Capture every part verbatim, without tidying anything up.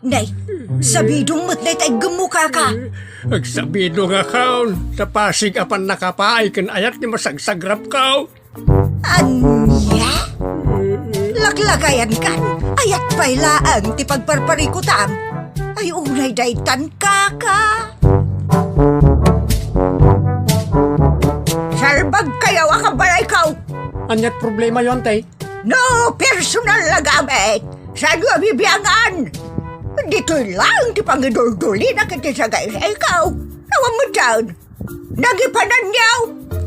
Nay, sabidong met dayta iggemmo, kaka. Agsabidong a kaon, ta pasig a pannakapaay ken ayat ti masagsagrapko. Ania? Laklakayankan, ayat pay laeng ti pagparparikutam. Ay, unay daytan, kaka. Salbagkayo a kabalayko. Aniat problemayo, ante? No personal a gamit, saanyo a bibiangan? Ditoy laeng ti pangiduldulina ket ti sagaysayko. Awan met daan. Nagipananyo!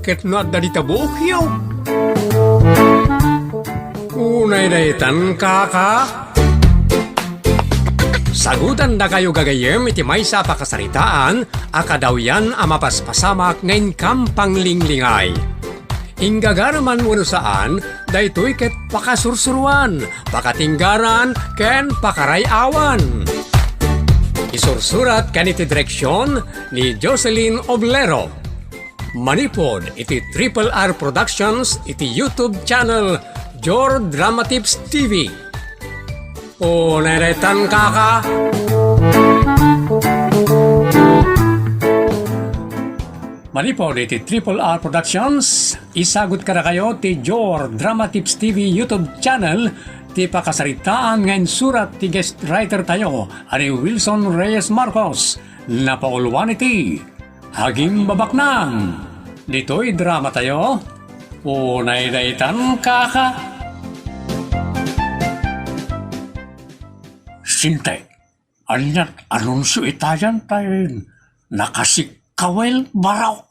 Ket no adda dita buokyo. Unay daytan, kaka. Sagudandakayo gagayyem iti maysa a pakasaritaan a kadawyan a mapaspasamak nga inkam panglinglingay. Inggagareman wenno saan, daytoy ket pakasursuroan, pakatinggaran, ken pakaray-awan. Isursurat ken iti direksion ni Jocelyn Oblero. Manipud iti Triple R Productions iti YouTube channel Jor Dramatips T V. Unay daytan, kaka. Manipud iti Triple R Productions, isagut kadakayo ti Jor Dramatips T V YouTube channel ti pakasaritaan nga insurat ti guest writer tayo, a ni Wilson Reyes Marcos, napauluan iti Agimbabaknang. Ditoy drama tayo, unay daytan, kaka. Sinte, aniat anunsio itayan tay nakasikkawil barok?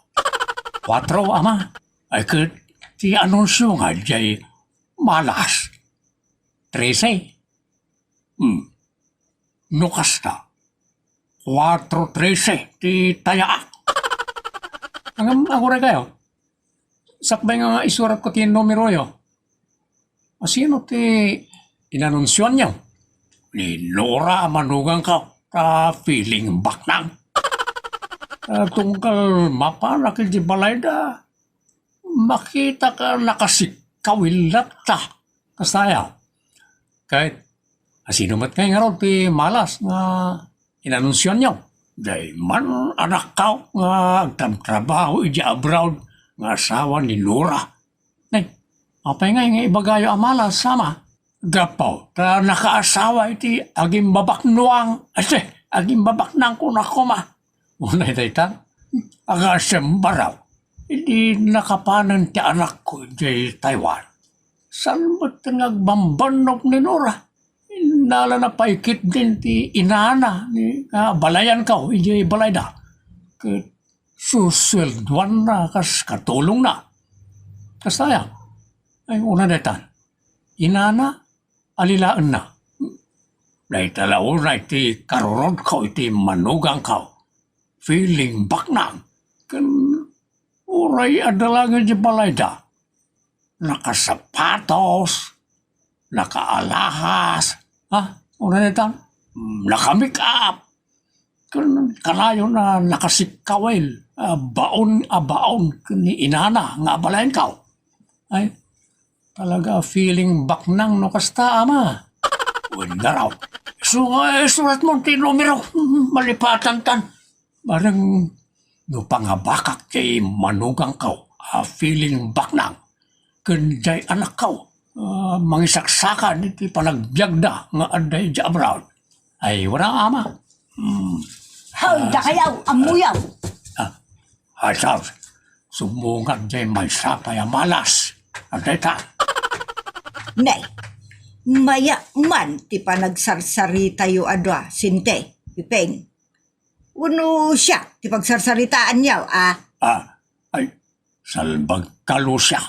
Kuatro, ama. Ay, ket ti anunsio nga diay malas. Trese. Hmm. No kasta, kuatro trese ti tayaak. Ngem, aguray kayo. Sakbay nga isuratko ti numeroyo. Asino ti inanunsioanyo? Ni Nora a manugangko, ta feeling baknang. Ta tunggal mapanak iti balayda, makitak a nakasikkawil latta. Kasta aya. Ket asino met ngay ngarud ti malas nga inanunsioanyo? Diay man anakko nga agtratrabaho idiay abroad nga asawa ni Nora. Nay, apay ngay nga ibagayo a malas, ama? Gapu ta nakaasawa iti agimbabaknuang, ese, agimbabaknang kunak koma. Unay dayta, agasem barok, idi nakapanen ti anakko idiay Taiwan. Saan met nga agbambannok ni Nora? Innalana pay ketdin ti inana ni, nga balayanko idiay balayda. Ket susueldoanna kas katulongna. Kasta aya? Ay, una daytan. Inana, alilaenna. Dayta la unay ti karurodko iti manugangko. Feeling baknang. Ken uray adda laeng iti balayda, nakasapatos, nakaalahas, ha? Una daytan, nakamake-up. Ken kanayon a nakasikkawil, a baon a baon ken ni inana nga abalayanko. Ay, talaga a feeling baknang no kasta, ama. Wen ngarud. Isu nga isuratmo ti numero. Malipatantan. Bareng no pangabakak ti manugangko a feeling baknang ken diay anakko a mangisaksakad iti panagbiagda nga adda idiay abroad. Ay, wala, ama. Hmm. Haw, dakayaw, ammoyaw. Ah, ah, Charles, sumungad diay maysa pay a malas. Adda ita. Nay, maya man ti panagsarsaritayo a dua, Sinte, Piping. Wenno siak ti pagsarsaritaanyo, a? Ah, ay, salbagka, Lucia.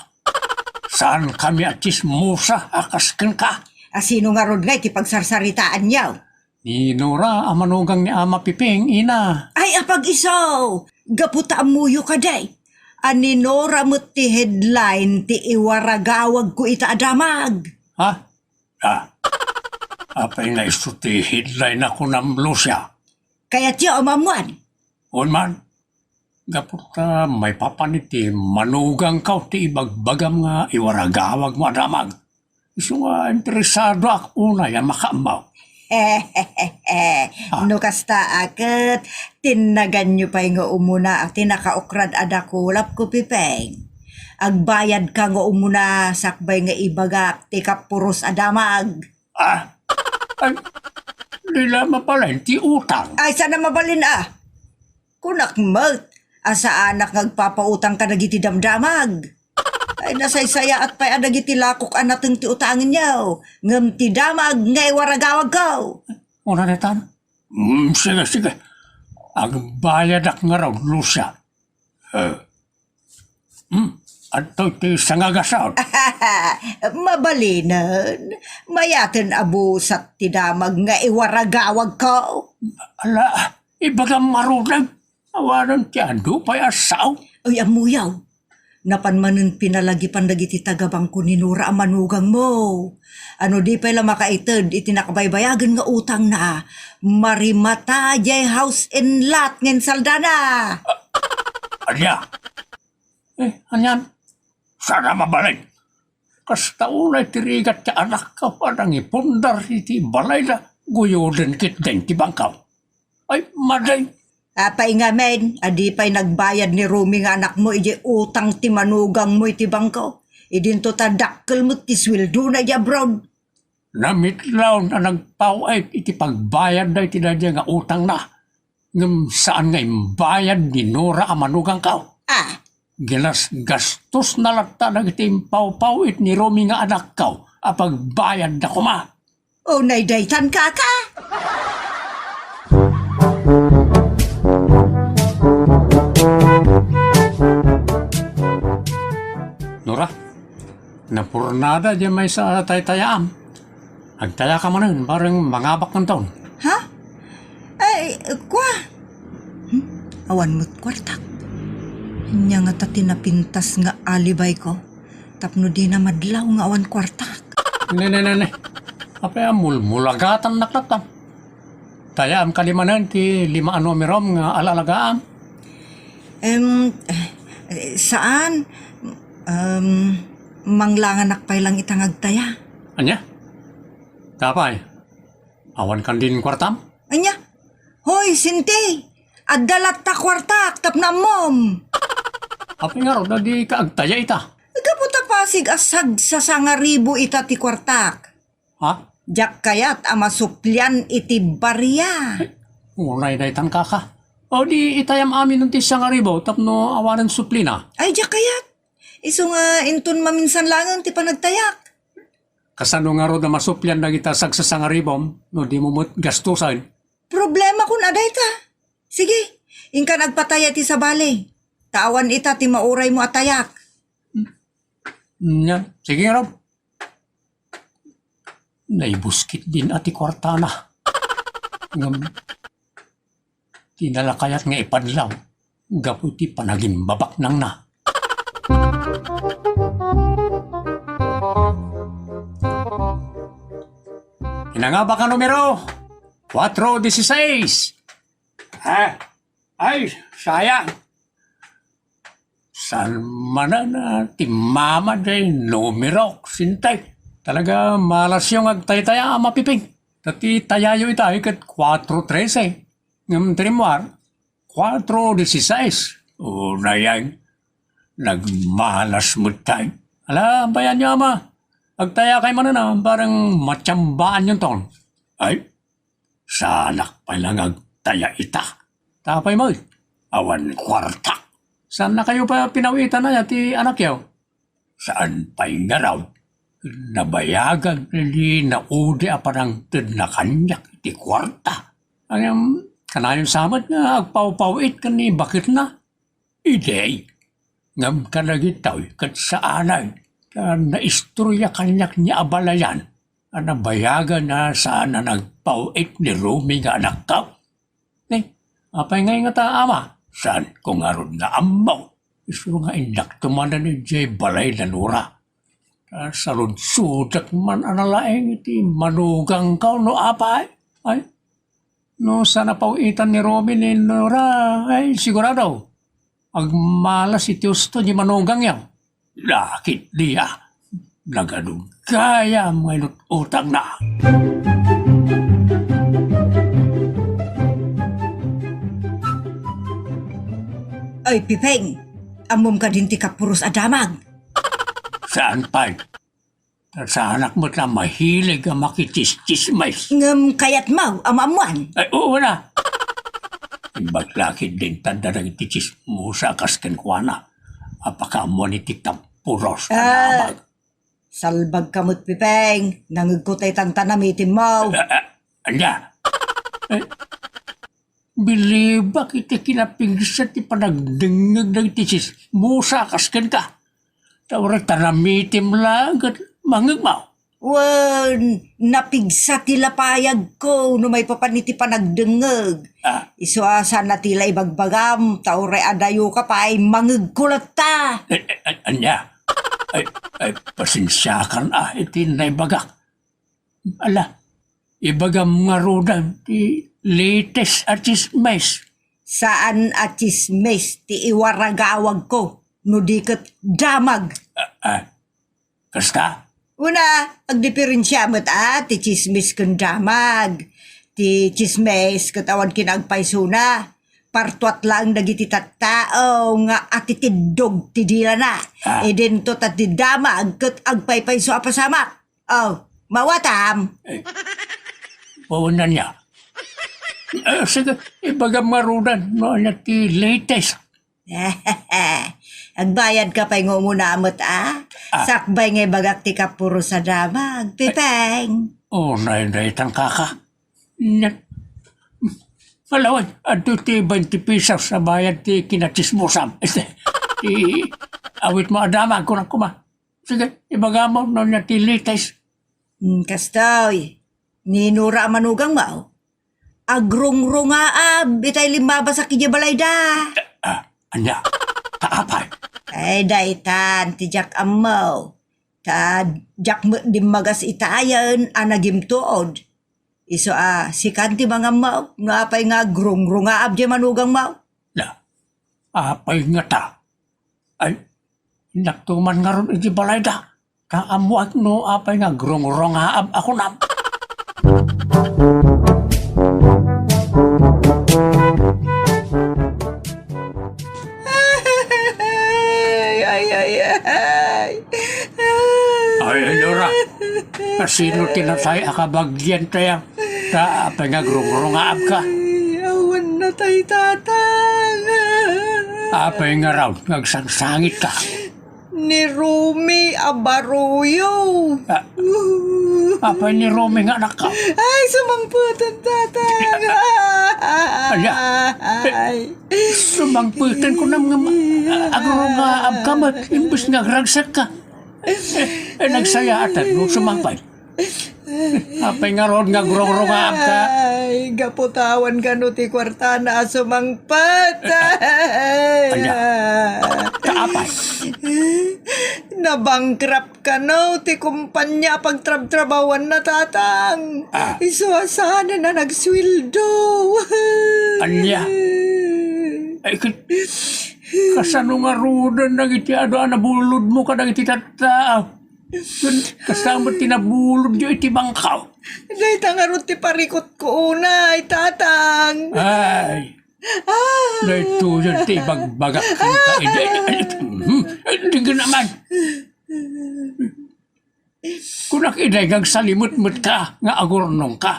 Saankami a tsismosa a kas kenka. A sino ngarud ngay ti pagsarsaritaanyo? Ni Nora a manugang ni Ama Piping, ina. Ay, apag-iso! Gapu ta ammoyo kadi a ni Nora met ti headline ti iwaragawagko ita a damag. Ha? Ah, apay nga isu ti headline a kunam, Lucia? Kayatyo a maammuan? Wen man, gapu ta maipapan iti manugangko ti ibagbagam nga iwaragawagmo a damag. Isu nga interesadoak unay a makaammo. Ah. No kasta a ket, tinnaganyo pay nga umuna ti nakaokrad a dakulapko, Pipeng. Agbayadka nga umuna sakbay nga ibagak ti kapuros a damag. Ah, ay, di la mabalin ti utang. Ay, saan a mabalin a? Kunak met, a saanak nga agpapautang kadagiti damdamag. Ay, nasaysayaat pay a dagiti lakok a nateng ti utangenyo, ngem ti damag nga iwaragawagko. Una netan? Mm, sige, sige. Agbayadak ngarud, Lucia. Eh. Hmm, adtoy ti sangagasat. Mabalinen, mayaten a busat ti damag nga iwaragawagko. Ala, ibagam ngaruden. Awanen ti adu pay a sao. Ay, ammoyo. Napan manen pinalagipan dagiti taga-bangko ni Nora a manugangmo. Ano di pay la makaited iti nakabaybayagen nga utangna, marimata jay house and lot nga insaldana. Ania? Eh, anian? Saan a mabalin. Kasta unay ti rigat ti anakko a nangipundar iti balayda, guyoden ketdin ti bangko. Ay, madi! Apay ngamin, a di pay nagbayad ni Romy nga anakmo idiay utang ti manugangmo iti bangko? Idinto ta dakkel met ti sueldona idiay abroad. Namitlaw a nagpaw-it iti pagbayadda iti daydiay nga utangna, ngem saan nga imbayad ni Nora a manugangko. Ah. Ginasgastosna latta dagiti impawpaw-it ni Romy nga anakko a pagbayadda koma. Unay daytan, kaka? Nora, napurnada diay maysa a taytayaam. Agtayaka manen, bareng mangabak kenton. Ha? Ay, kua? Hmm? Awan met kuartak. Ania ngata ti napintas nga alibayko tapno dina madlaw nga awan kuartak? Ne, ne, ne, ne. Apay a mulmulagatannak latta? Tayaam kadi manen ti lima a numerom nga ala-alagaam? Em, eh, saan? Em, manglanganak pay lang ita nga agtaya. Ania? Apay, awan kandin kuartam? Ania? Hoy, Sinti! Adda latta kuartak tapno ammom! Apay ngarud a dika agtaya ita? Gapu ta pasig a sagsasangaribu ita ti kuartak. Ha? Diak kayat a masuplian iti baria. Unay daytan, kaka. O di itayam amin ti sangaribu tapno awanen suplina. Ay, diak kayat. Isu nga inton maminsan langen ti panagtayak. Kasano ngarud a masuplian dagita sagsasangaribum no dimo met gastusen? Problemakon a dayta. Sige, inkan agpataya ti sabali. Ta awan ita ti mauraymo a tayak. Nya, sige ngarud. Naibuskit din a ti kuartana. Ngem, di na la kayat nga ipadlaw gapu iti panagimbabaknangna. Inangabak a numero, kuatro dieciséis. Ah, ay, sayang. Saan manen a ti mama diay numerok, Sinti? Talaga, malasyo nga agtaytaya a mapiping. Ta ti tayayo ita, ay ket kuatro trese. Ngem ti rimmuar, kuatro dieciséis. Unayen, nagmalas met tay. Ala, ampayanyo, ama. Agtayakay manen a, bareng matiambaanyonton. Ay, saanak pay la nga agtaya ita. Ta apay met? Awan kuartak. Saannakayo pay a pinaw-itan aya ti anakyo? Saan pay ngarud? Nabayagan ni naudi a panangtedna kaniak iti kuarta. Ngem, kanayon sa met nga agpawpaw-it ken ni baketna? Idi, ngem kadagitoy ket saanen ta naistorya kaniak ni abalayan a nabayagan a saan a nagpaw-it ni Romy nga anakko. Ni, apay ngay ngata, ama? Saanko ngarud nga ammo. Isu nga indakto manen idiay balay da Nora. Ta saludsodek man a nalaing iti manugangko no apay. Ay, no saan a paw-itan ni Romy ni Nora, ay, sigurado, agmalas iti husto ni manugangyo. Dakit dia, nagadu gayam nga inut-utangna. Ay, Pipeng, ammom kadin ti kapuros a damag? Saan pay? Ta saanak met la mahilig a makitsistsismis. Ngem kayatmo a maammuan? Ay, wen a. Imbag la ketdin ta dagiti tsismosa a kas kenkuana a pakaammuan iti kapuros a Ah, damag. Salbagka met, Pipeng. Nangegko ta itan ta namitimmo. Ah, ah, ania? Eh, bilibak iti kinapigsa ti panagdengngeg dagiti tsismosa a kas kenka. Ta uray ta namitim laeng ket mangegmo. Wen, napigsa ti lapayagko no maipapan iti panagdengngeg. Ah. Isu a saan a ti la ibagbagam, ta uray adayoka pay, mangegko latta. Eh, eh, an-, ania? Ay, ay, pasensiakan a iti naibagak. Ala, ibagam ngaruden ti latest a tsismis. Saan a tsismis ti iwaragawagko no di ket damag. Ah, ah, kasta? Una, agdiperensia met a ti tsismis ken damag. Ti tsismis ket awan kinaagpaysona. Partuat laeng dagiti tattao nga atitiddog ti dilana. Ah. Idinto ta ti damag ket agpaypayso a pasamak. Oh, mawatam. Eh, wen ania? Eh, sige, ibagam ngaruden no ania ti latest. Agbayadka pay nga umuna met, a? Ah. Sakbay nga ibagak ti kapuros a damag, Pipeng. Oh, nay, nay, tangkaka. Nya-, Alawan, adto ti twenty pesos a bayad ti kinatsismosam. Este, ti awitmo a damag, kunak kuma. Sige, ibagam no ania ti latest. Hmm, kastoy. Ni Nora a manugangmo, agrungrongaab itay limmabas a idiay balayda. Ah, ania? Ta apay? Ay, daytan ti diak ammo. Ta diak met dimmagas itayen a nagimtuod. Isu a, sikan ti mangammo no apay nga agrungrongaab diay manugangmo. Na, apay ngata? Ay, innak man ngarud iti balayda. Ta ammoak no apay nga agrungrongaab a kunam. Ay, ay, ay, ay. Ay, Nora, kasino ti natay a kabagian tayo? Ta apay nga agrungrongaabka? Ay, awan natay, Tatang. Apay ngarud nga agsangsangitka? Ni Rumi a baruyo. Ah, apay ni Rumi nga anakko? Ay, sumangpeten, Tatang. Ania? Ay. Sumangpeten kunam nga ma-, agrurungaabka met, imbes nga agragsakka. Eh, eh, nagsayaatan no sumangpet. Apay ngarud nga agrurungaabka? Ay, gapu ta awan kano ti kuartana a sumangpet. Ania? Kaapay? Nabankrupt kano ti kumpanya a pagtrabtrabahuanna, Tatang. Ah. Isu a saanen a nagsueldo. Ania? Ay, ket kasano ngaruden dagiti adu a nabulodmo kadagiti tattao? Ken kasta met ti nabulodyo iti bangko. Dayta ngarud ti parikutko unay, Tatang. Ay. Ah. Daytoyen ti ibagbagak kenka. Ay, ay, ay, mhm. Ay, denggen naman. Kunak idiay nga agsalimetmetka nga agurnongka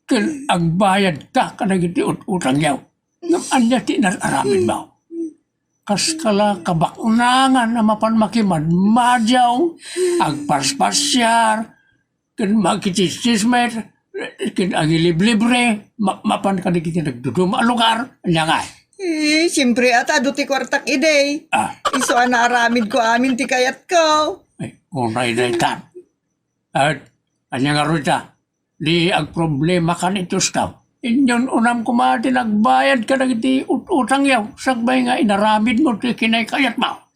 ken agbayadka kadagiti ut-utangyo. Ngem ania ti inar-aramidmo? Kaska la kabaknangan a mapan makimadmadiaw, agpaspasiar, ken makitsismis, ken agiliblibre, ma-, mapan kadagiti nagduduma a lugar, ania ngay? Eh, siempre, ata adu ti kuartak idi. Ah. Isu a naaramidko amin ti kayatko. Ay, unay dayta. At, ania ngarud ita? Di agproblemakan iti uskaw. Inyon unam koma ti nagbayad kadagiti ut-utangyo, sakbay nga inaramidmo ti kinaykayatmo.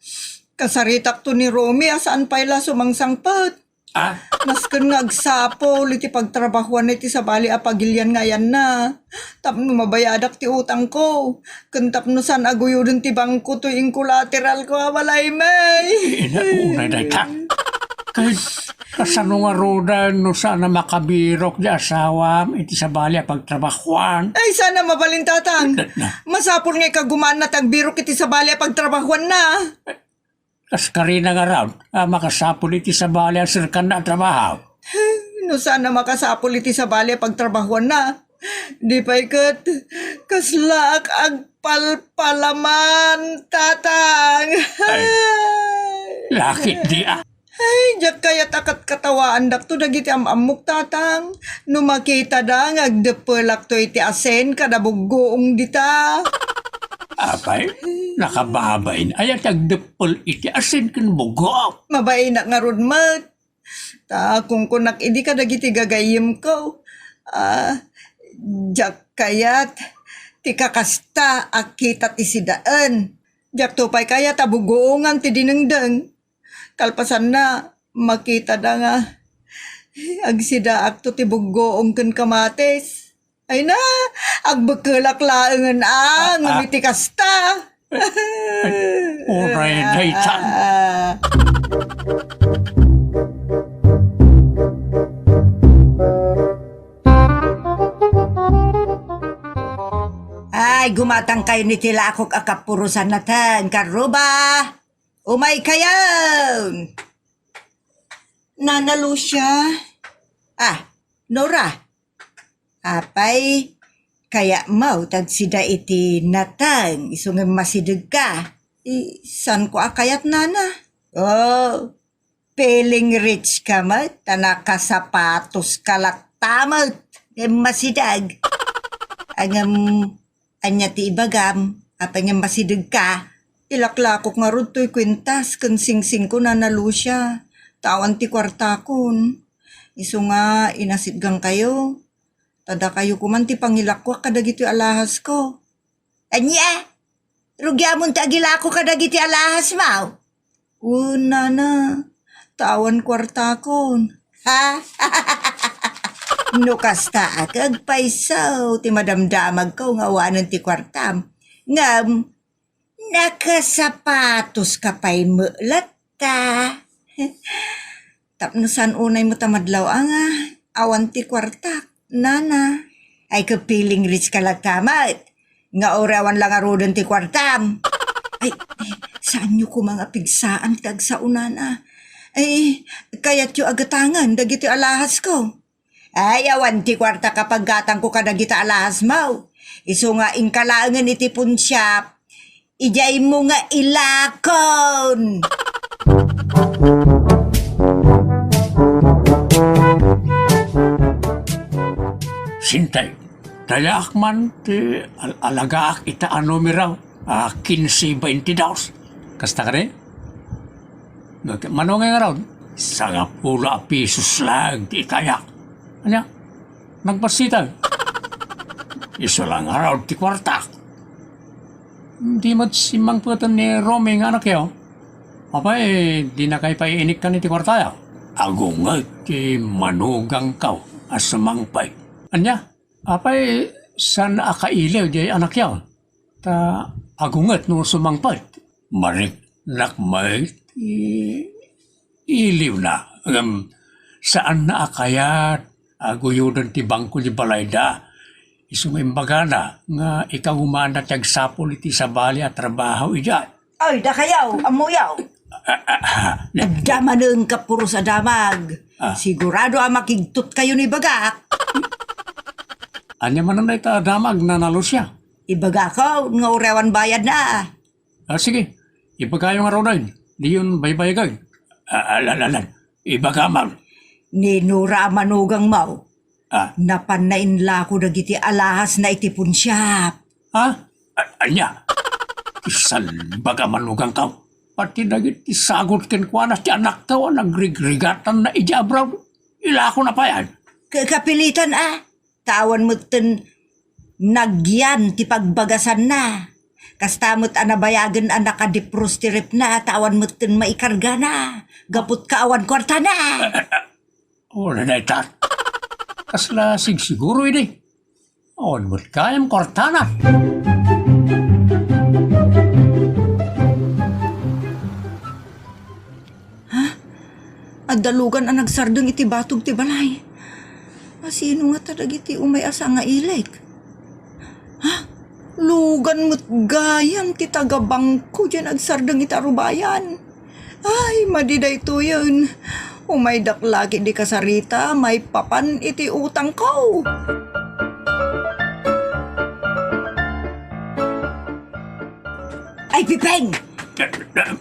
Kasaritakto ni Romy a saan pay la sumangsangpet. Ah? Nasken nga agsapul iti pagtrabahuan iti sabali a pagilian nga ayanna. Tapno mabayadak ti utangko. Ken tapno saan a guyoden ti bangko toy inkolateralko a balay, may. Ina, unay dayta. Ket kasano ngaruden no saan a makabirok ti asawam iti sabali a pagtrabahuan? Ay, saan a mabalin, Tatang. Na, na. Masapul nga ikagumaanna ti agbirok iti sabali a pagtrabahuanna. Kas karina ngarud a makasapul iti sabali a serkanna a trabaho. No saan a makasapul iti sabali a pagtrabahuanna, di pay ket kaslaak agpalpalaman, Tatang. Ay, lakit di a. Ay, diak kayat a katkatawaandakto dagiti am-ammok, Tatang. No makitada nga agdeppelakto iti asin kada buggoong dita. Apay, nakababain aya ti agdeppel iti asin ken buggoong? Mabainak ngarud met. Ta kunkunak idi kadagiti gagayyemko, ah, diak kayat ti kakasta a kita ti sidaen. Diakto pay kayat a buggoongan ti dinengdeng. Kalpasanna, makitada nga agsidaakto ti buggoong ken kamatis. Ay na, agbekkelak laengen a, ah, ngem ah, iti kasta. Ay, uray daytan. Ah. Ay, gumatangkayon iti lakok a kapurosan, Tatang, karuba. Umaykayon! Nana Lucia? Ah, Nora. Apay, kayatmo ti agsida iti nateng, isu ngem masidegka? I, saanko a kayat, Nana. Oh, feeling rich ka met, ta nakasapatoska latta met, ngem masideg. Ngem, ania ti ibagam? Apay ngem masidegka? Ilaklakok ngarud toy kuentas ken singsingko, Nana Lucia. Ta awan ti kuartakon. Isu nga inasitgangkayo. Ta dakayo koman ti pangilakkuak kadagitoy alahasko. Ania? Rugiamon ti agilako kadagiti alahasmo? Wen, Nana, ta awan kuartakon. Ha? No kasta, agpayso ti madamdamagko nga awanen ti kuartam. Ngem, nakasapatoska pay met latta. Tapno saan unay met a madlaw a nga awan ti kuartak, Nana. Ay, ket feeling rich ka latta met. Nga uray awan la ngaruden ti kuartam. Ay, saanyo koma nga pigsaan ti agsao, Nana. Ay, kayatyo a gatangen dagiti alahasko. Ay, awan ti kuarta kapaggatangko kadagita alahasmo. Isu nga inka laengen iti punsiap, idiaymo nga ilakon. Sintay, dayaak man ti al-, alagaak ita a numero a kinse baintidos. Kasta kadi? Nag-, mano ngay ngarud? Sangapulo a pisos laeng ti ikayak. Ania? Nagbassitag? Isu la ngarud ti kuartak. Di met simmangpeten ni Romy nga anakyo? Apay, dinakay pay inikkan iti kuartayo? Agunget ti manugangko a sumangpet. Ania? Apay, saan a kailiw diay anakyo? Ta agunget no sumangpet. Mariknak met ti iliwna, ngem saanna a kayat a guyoden ti bangko di balayda. Isu nga imbagana nga ikagumaanna ti agsapul iti sabali a trabaho idiay. Ay, dakayo, ammoyo. Ah, ah, ah, ne- Adda manen kapuros a damag. Ah. Sigurado a makigtotkayo no ibagak. Ania manen dayta a damag, Nana Lucia? Ibagakon nga uray awan bayadna. Ah, sige. Ibagayo ngaruden. Diyon baybayagen. Ah, alan, alan. Ibagam. Ni Nora a manugangmo. Ah. Napanna inlako dagiti alahasna iti punsiap. Ha? A-, ania? Ti salbag a manugangko. Pati dagiti sagut kenkuana ti anakko a nagrigrigatanna idiay abroad. Ilakona payen. Ka-, kapilitan a. Ta awan metten nagyan ti pagbagasanna. Kasta met a nabayagen a nakadipros ti ref na, ta awan metten maikargana. Gapu ta awan kuartana. Uray dayta. Kasla sigsiguro idi. Awan met gayam kuartana. Ha? Dalugan a nagsardeng iti batog ti balay. Asino ngata dagiti umay a sangailik? Ha? Lugan met gayam ti taga-bangko diay nagsardeng iti arubayan. Ay, madi daytoyen. Umaydak la ketdi kasarita maipapan iti utangko. Ay, Pipeng!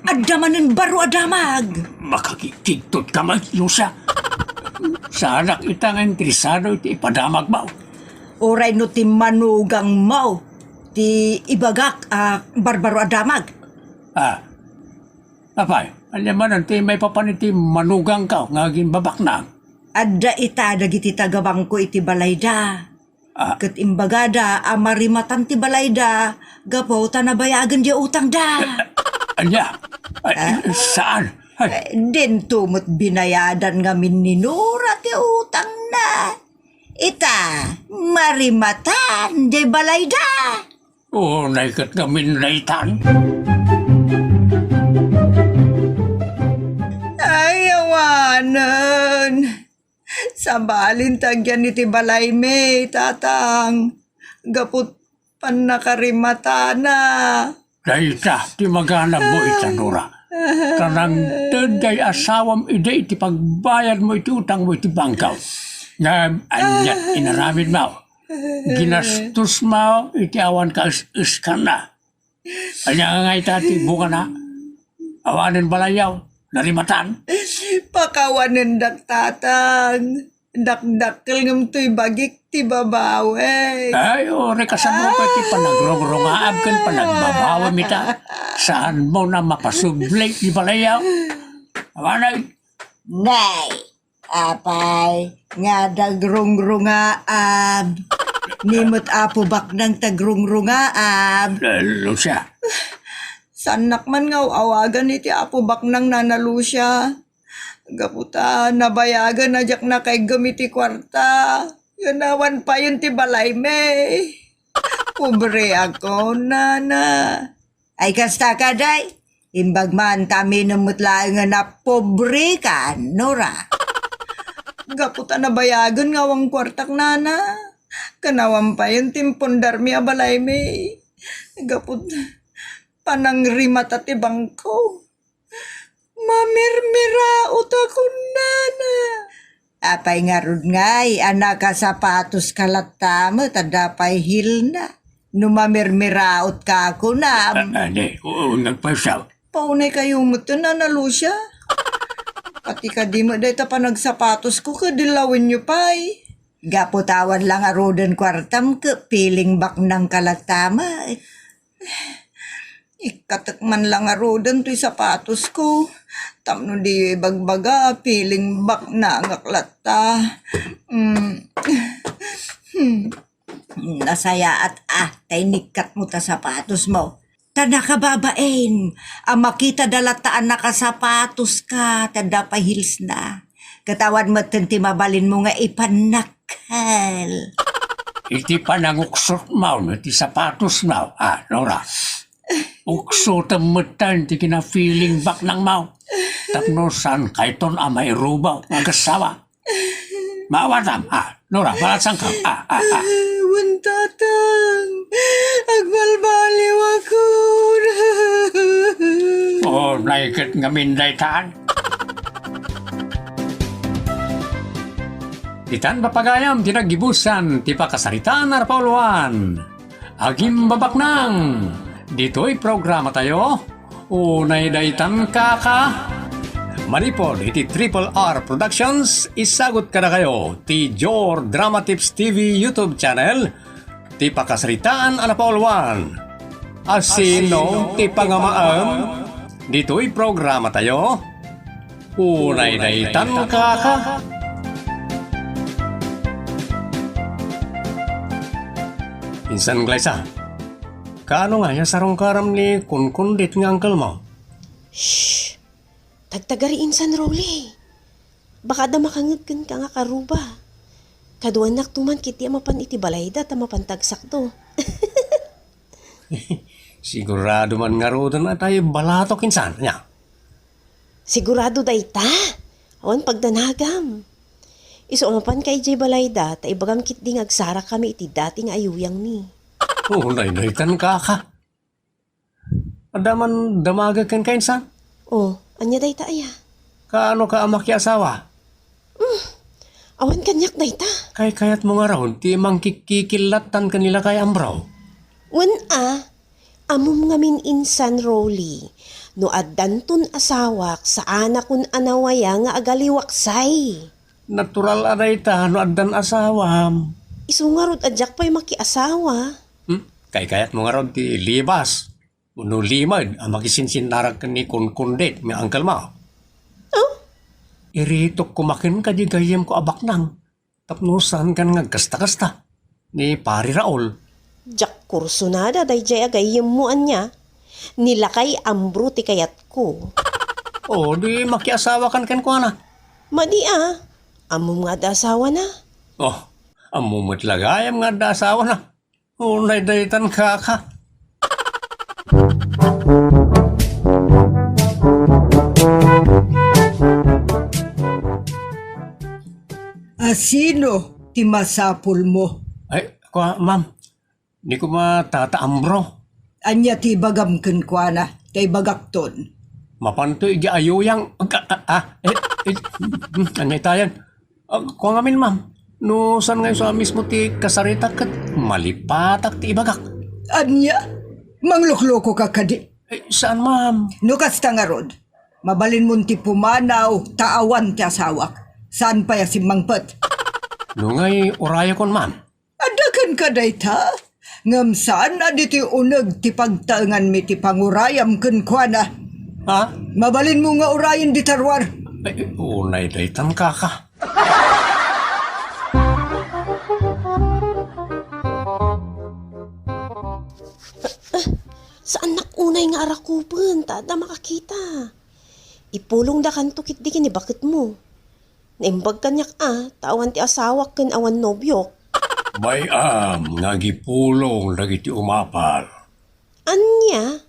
Adda manen baro a damag! Makakigkigtot ka met, Lucia. Saanak ita nga interesado iti ipadamagmo. Uray no ti manugangmo ti ibagak a barbaro a damag. Ah, apay, ania manen ti maipapan iti manugangko nga agimbabaknang? Adda ita dagiti taga-bangko iti balayda. Ah. Ket imbagada a marimatan ti balayda gapu ta nabayagen diay utangda. Ania? Ay, ah, saan? Ay. Eh, dinto met binayadan ngamin ni Nora ti utangna. Ita, marimatan diay balayda. Unay ket ngamin daytan. Ay, awanen. Sabalin ti agyan iti balaymi, Tatang, gapu ti pannakarimatana. Dayta ti maganabmo ita, Nora. Ta nangted diay asawam idi iti pagbayadmo iti utangmo iti bangko. Ngem ania ti inaramidmo? Ginastosmo iti awan kaes-eskanna. Ania nga ita ti bungana? Awanen balayyo, narimatan. Pakawanendak, Tatang. Dakdakkel ngem toy bagik ti babawek. Ay, uray kasano pay ti panagrungrungaam ken panagbabawem ita? Saanmo a mapasubli ti balayyo? Awanen. Nay, apay, nga dagrungrungaam. Ni met Apo Baknang tagrungrungaam. Eh, Lucia. Saannak man nga aw-awagan iti Apo Baknang, Nana Lucia. Gapu ta nabayagen a diak nakaiggem iti kuarta. Ken awan payen ti balaymi. Pobre ako, Nana. Ay, kasta kadi? Imbag man ta aminen met laeng nga napobreka, Nora. Gapu ta nabayagen nga awan kuartak, Nana. Ken awan payen ti impundarmi a balaymi. Gapu ta panangrimata ti bangko. Mamirmiraot ako, Nana. Apay ngarud ngay a nakasapatoska latta met, adda pay heelna? No mamirmiraotka, kunam. A-, adi, oo, nagpayso. Paunaykayo met, Nana Lucia. Pati kadi met dayta panagsapatosko, ket dilawenyo pay. Gapu ta awan la ngaruden kuartam ket feeling baknangka latta met. Ikkatek man la ngaruden toy sapatosko. Tapno diyo ibagbaga, feeling baknangak latta. Mm. Hmm. Nasayaat a, ta inikkatmo ta sapatosmo. Ta nakababain a makitada latta a nakasapatoska, ta adda pay heelsna. Ket awan metten ti mabalinmo nga ipannakkel. Iti pananguksotmo no ti sapatosmo, a, Nora. Uksotem metten ti kina-feeling baknangmo. Tapno saankayton a mairubo nga agassawa. Maawatam, a, Nora, malasangkam, a, a, a. Wen, Tatang, agbalbaliwakon. O, naiket ngamin daytan. Ditan pagayam ti naggibusan ti pakasaritaan a Rapauluan. Agimbabaknang! Ditoy programatayo, Unay Daytan Kaka. Manipud iti Triple R Productions, isagut kadakayo ti Jor Drama Tips T V YouTube channel, ti pakasaritaan a napauluan. Asino ti pangamaem? Ditoy programatayo, Unay Daytan Kaka. Insan, Glyza, kaano nga ya sarungkaram ni Kunkundit nga uncle mo? Shh! Tagtagari insan, Rolly. Baka adda makangngeg kenka nga karuba. Kaduannak to man ketdi a mapan iti balayda ta mapan tagsakto. Sigurado man ngaruden a tayo balatok insan, ania? Sigurado dayta? Awan pagdanagam. Isu a mapanka idiay balayda, ta ibagam ketdi nga agsarakami iti dati nga ayuyangmi. Unay daytan, kaka. Adda man damagek kenka, insan? Oh, ania dayta aya? Kaano ka a makiasawa? Awan kaniak dayta. Kaykayatmo ngarud ti mangkikkikillattan ken ni lakay Ambro? Wen a, ammom ngamin insan, Rolly, no addanton asawak, saanakon a nawaya nga agaliwaksay. Natural a dayta no addan asawam. Isu ngarud a diak pay makiasawa. Hmm? Kaykayatmo ngarud ti libas wenno limed a makisinsinnarak ken ni Kunkundit nga angkelmo? Oh? Iritok koma kenka di gayyemko a baknang tapno saankan nga agkasta-kasta ni Pari Raul. Diak kursunada daydiay a gayyemmo, ania? Ni lakay Ambro ti kayatko. O, di makiasawakan kenkuana. Madi a, ammom nga adda asawana. Oh, ammom met la gayam nga adda asawana. Unay daytan, kaka. A sino ti masapulmo? Ay, kua, ma'am. Ni koma Tata Ambro. Ania ti ibagam kenkuana? Ta ibagakton. Mapanto idiay ayuyang, ah, ah, ah, eh, eh, hmm, ania itayan? Ah, kua ngamin, ma'am. No saan nga isu a mismo ti kasaritak ket malipatak ti ibagak. Ania? Mangluklukoka kadi? Eh, saan, ma'am? No kasta ngarud, mabalinmon ti pumanaw ta awan ti asawak. Saan pay a simmangpet? No ngay urayakon, ma'am. Adda kenka dayta? Ngem saan a ditoy uneg ti pagtaenganmi ti pangurayam kenkuana. Ha? Mabalinmo nga urayen dita ruar. Ay, unay daytan, kaka. Saannak unay nga arakupen ta adda makakita. Ipulongdakanto ketdi ken ni baketmo. Naimbag kaniak a, ta awan ti asawak ken awan nobiok. Bay-am nga agipulong dagiti umapal. Ania?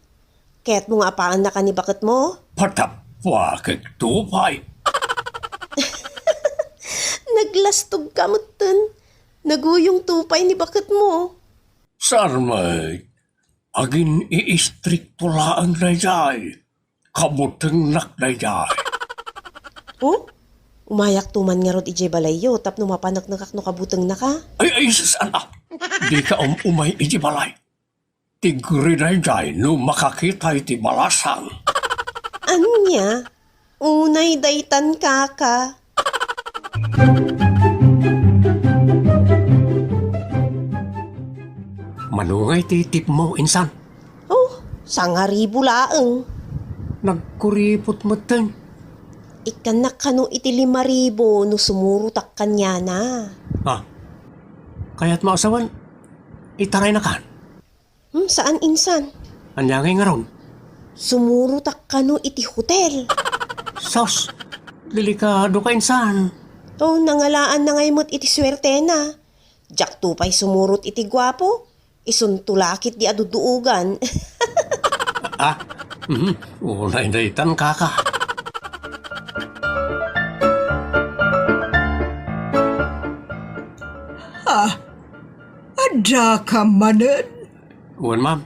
Kayatmo nga apaannaka ni baketmo? Patappuak ket tupay. Naglastogka metten. Naguyong tupay ni baketmo. Sarmay, agin-iistrikto laeng daydiay. Kabutengnak daydiay. Oh? Umayakto man ngarud idiay balayyo tapno mapaneknekak no kabutengnaka? Ay, ay, saan a? Dika um-umay idiay balay. Tigri daydiay no makakita iti balasang. Ania? Unay daytan, kaka. Mano ngay ti tipmo, insan? Oh, sangaribu laeng. Nagkuripot metten. Ikkannak kano iti limaribu no sumurotak kaniana. Ah, kayatmo a sawen, itaraynakan? Hmm, saan insan? Ania ngay ngarud? Sumurotak kano iti hotel. Sus, delikado ka insan. Oh, nangalaan na ngay met iti suertena. Diakto pay sumurot iti guapo. Isunto la ketdi a duduogan. Ah, mhm. Unay daytan, kaka. Ah, adda ka manen? Wen, ma'am.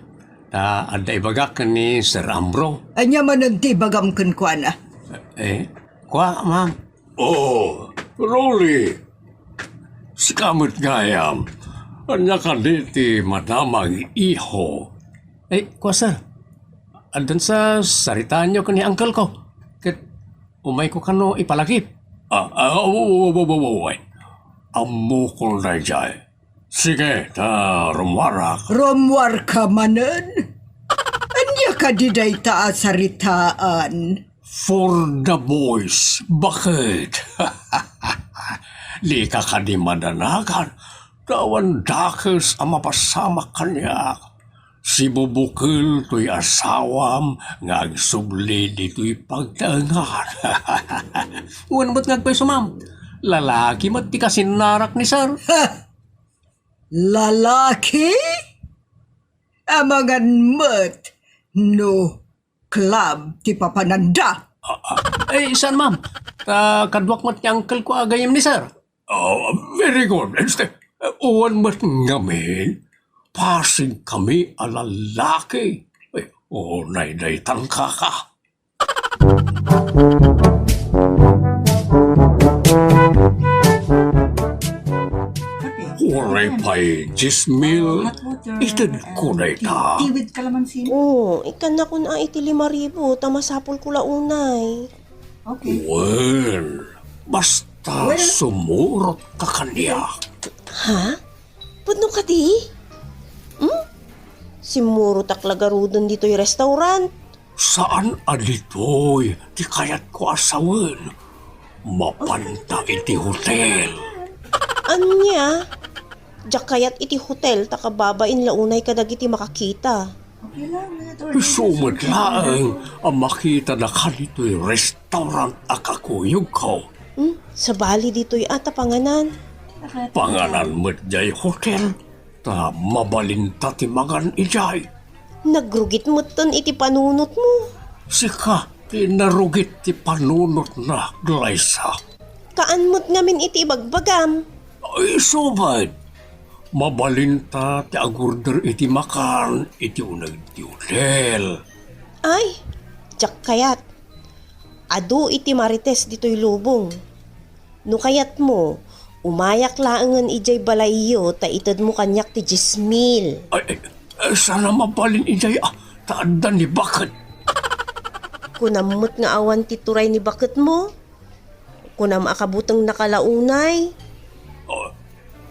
Ta adda ibagak ken ni Sir Ambro. Ania manen ti ibagam kenkuana? Eh, kua, ma'am. Oh, Rolly. Sika met gayam. Ania kadi ti madamag, iho? Eh, kua, sir. Addan sa saritaanyo ken ni uncle ko. Ket umayko kano ipalagip. Ah, ah, wa-, wa-, wa-, wa-, wa-, wa-, Ammokon daydiay. Sige, ta rummuarak. Rummuarka manen? Ania kadi dayta a saritaan? For the boys, baket? Dika kadi madanagan, ta awan dakes a mapasamak kaniak. Sibubukel toy asawam nga agsubli ditoy pagtaengan. Wen met nga agpayso, ma'am. Lalaki met ti kasinnarak ni sir. Ha! Lalaki? Amangan met no club ti papananda. Ah, ah, eh, saan, ma'am? Ta kaduak met ti uncle ko a gayyem ni sir. Oh, very good. Este, awan met ngamin, pasigkami a lalaki. Ay, unay daytan, kaka. Uray pay dies mil, itedko dayta. Tea with calamansi. Oh, ikkannakon a iti lima ribu, ta masapulko la unay. Okay. Well, basta sumurotka kaniak. Ha? Pudno kadi? Hmm? Simmurotak la garuden ditoy restaurant. Saan a ditoy ti kayatko a sawen. Mapanta iti hotel. Ania? Diak kayat iti hotel ta kababain la unay kadagiti makakita. Isu met laeng a makitadaka ditoy restaurant a kakuyogko. Hmm? Sabali ditoy a ta panganan. Panganan met diay hotel. Ta mabalinta ti mangan idiay. Nagrugit metten iti panunotmo. Sika ti narugit ti panunotna, Glyza. Kaan met ngamin iti ibagbagam. Isu met. Mabalinta ti agorder iti makan iti uneg ti hotel. Ay, diak kayat. Adu iti marites ditoy lubong. No kayatmo, umayak laengen idiay balayyo ta itedmo kaniak ti dies mil. Ay, ay, ay, saan a mabalin idiay a, ta adda ni baket. Kunam met nga awan ti turay ni baketmo? Kunam a kabutengnaka la unay? Oh,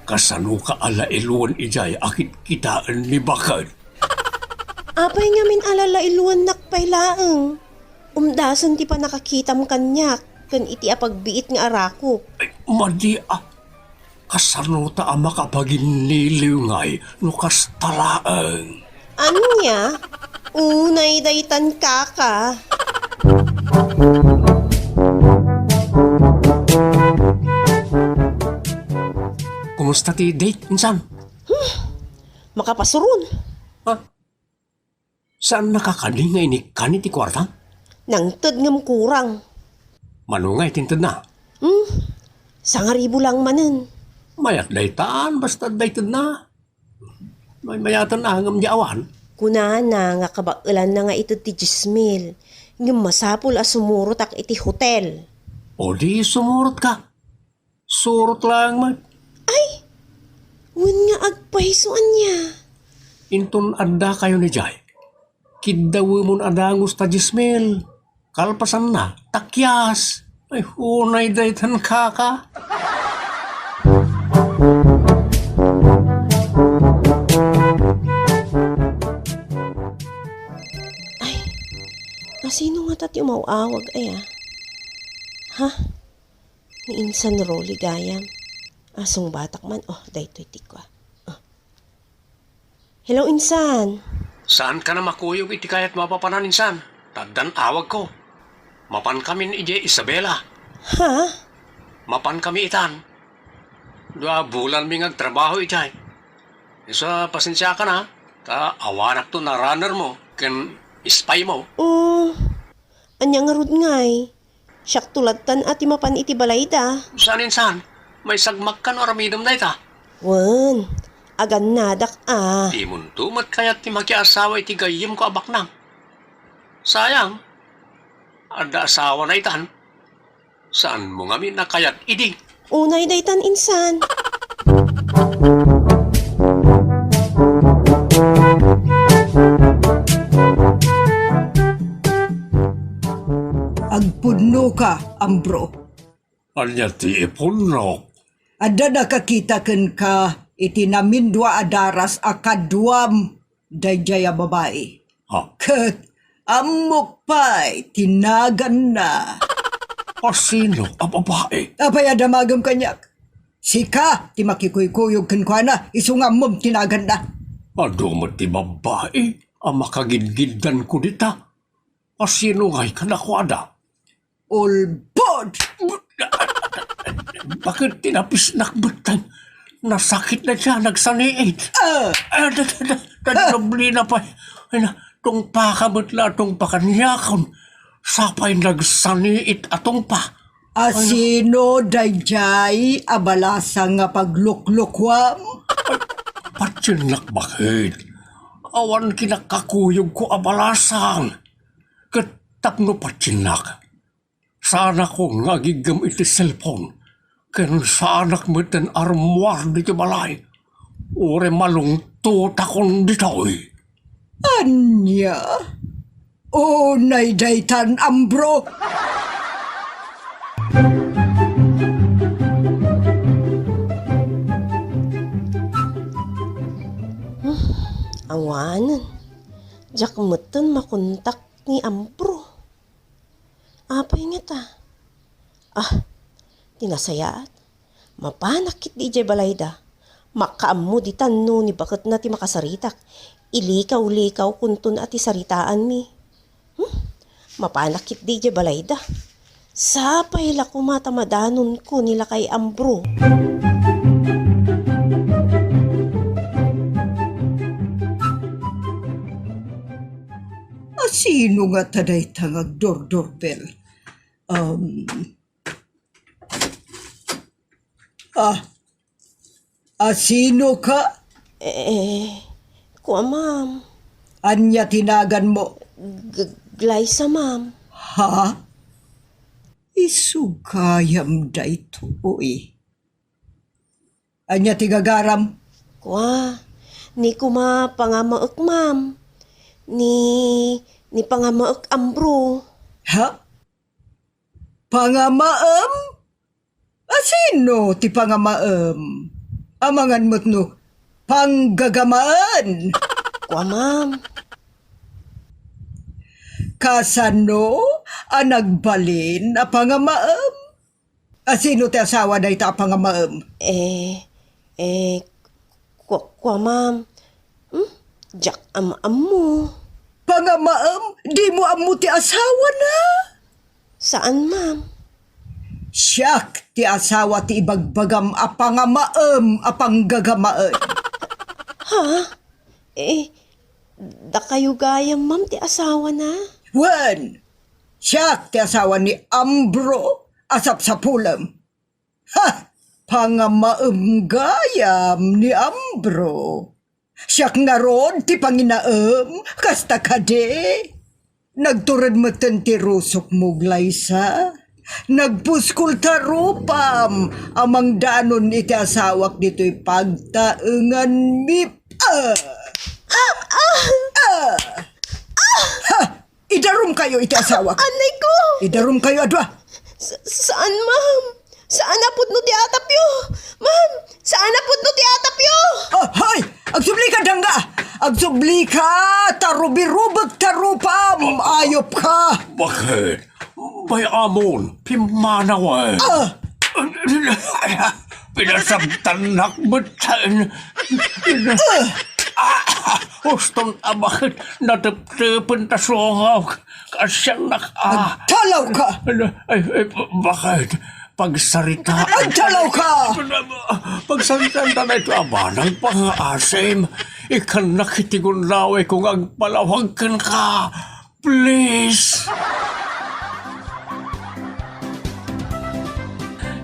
kasanoka a lailuen idiay a kitkitaen ni baket? Apay ngamin a lalailuennak pay laeng? Umdasen ti pannakakitam kaniak ken iti apagbiit nga arakok. Ay, madi a. Kasano ta a makapaginniliw ngay no kasta laeng? Ania? Unay daytan, kaka. Kumusta ti date, insan? Hmm, makapasuron. Ha? Saannaka kadi nga inikkan iti kuartam? Nangted ngem kurang. Mano nga itintedna? Hmm, sangaribu lang manen. Mayat daytan, basta daytedna. May mayaten a ngem di awan. Kunana nga kabaelanna nga ited ti dies mil, ngem masapul a sumurotak iti hotel. O di sumurotka. Surot laeng met. Ay! Wen nga agpayso ania? Inton addakayon idiay, kiddawemon a dangus ta dies mil. Kalpasanna, takyas. Ay, unay daytan, kaka. Ay, asino ngata ti umaw-awag aya? Ha? Ni Insan Rolly gayam. Asungbatak man. Oh, daytoy ti kua. Oh. Hello, Insan. Saankan a makuyog iti kayatmo a papanan, Insan? Ta addan awagko. Mapankamin idiay Isabela. Ha? Mapankami itan. Dua bulanmi nga agtrabaho idiay. Isu a, pasensiakan a, ta awanakto a runner mo ken spy mo. Oh, ania ngarud ngay? Siakto lattan a ti mapan iti balayda. Saan insan? Maisagmakkan no aramidem dayta? Wen, agannadak a. Dimonto met kayat ti makiasawa iti gayyemko a baknang. Sayang, adda asawana itan. Saanmo ngamin a kayat idi? Unay daytan insan. Agpudnoka, Ambro. Ania ti ipudnok? Adda nakakita kenka iti namindua a daras a kaduam daydiay a babai. Ha? Ket ammok pay ti naganna. Asino a babai? Apay a damagem kaniak? Sika ti makikuykuyog kenkuana, isu nga ammom ti naganna. Adu met ti babai a makagidgiddanko dita. Asino ngay kadakuada? Ulbod! Bakit tinapisnak bettang? Nasakit na siya, nagsaniit. Ah! Ah, da, da, da, da, da, problema pa. Ay na, tungpaka met la, tungpakan niya akon. Sapay nagsaniit a tungpa. A sino daydiay a balasang nga pagluklukuam? Patiennak baket. Awan kinakakuyogko a balasang. Ket tapno patiennak, saanakon nga agiggem iti cellphone, ken saanak metten a rummuar ditoy balay. Uray malungtotakon ditoy. Ania? Unay daytan, Ambro? Awanen. Diak metten makontak ni Ambro. Apay ngata? Ah, ti nasayaat. Mapanak ketdi idiay balayda. Makaammo ditan no ni baketna ti makasaritak. Ilikaw-likaw kunton a ti saritaanmi. Hmm? Mapanak ketdi idiay balayda. Sapay la koma ta madanonko ni lakay Ambro. A sino ngata dayta nga agdordorbel? Um, ah, a sino ka? Eh, kua, ma'am. Ania ti naganmo? G-, Glyza, ma'am. Ha? Isu gayam daytoy. Ania ti gagaram? Kua, ni koma pangamaek, ma'am. Ni, ni pangamaek, Ambro. Ha? Pangamaem? A sino ti pangamaem? Amangan met no panggagamaen. Kua, ma'am. Kasano a nagbalin a pangamaem? A sino ti asawa dayta a pangamaem? Eh, eh, kua, kua, ma'am. Hmm? Diak am-ammo. Pangamaem? Dimo ammo ti asawana? Saan, ma'am. Siak ti asawa ti ibagbagam a pangamaem a panggagamaen. Ha? Eh, dakayo gayam, ma'am, ti asawana? Wen, siak ti asawa ni Ambro a sapsapulem. Ha! Pangamaem gayam ni Ambro. Siak ngarud ti panginaem, kasta kadi? Nagtured metten ti rusokmo, Glyza. Nagpuskol ta rupam a mangdanon iti asawak ditoy pagtaenganmi. Ah! Ah! Ah! Ah! Ha! Idarumkayo iti asawak. Anay ko! Idarumkayo a dua. Sa-, saan, ma'am? Saan a pudno ti atapyo? Ma'am, saan a pudno ti atapyo? Ah, hoy! Agsublika, dangga! Agsublika, ta rubirubek ta rupam! Ayop ka! Bakit? Bay-amon, pimmanaw, eh. Ah! Pinasabtannak met. Ah! Uston a bakit nateptepen ta sungaw. Kasiannak, ah. Agtalawka! Ano? Ay, ay, bakit? Pagsarita. Agtalawka! Pagsaritaan ta na ito, abanang pangaasim. Ikannak iti gundaway ko nga agpalawag kenka. Please!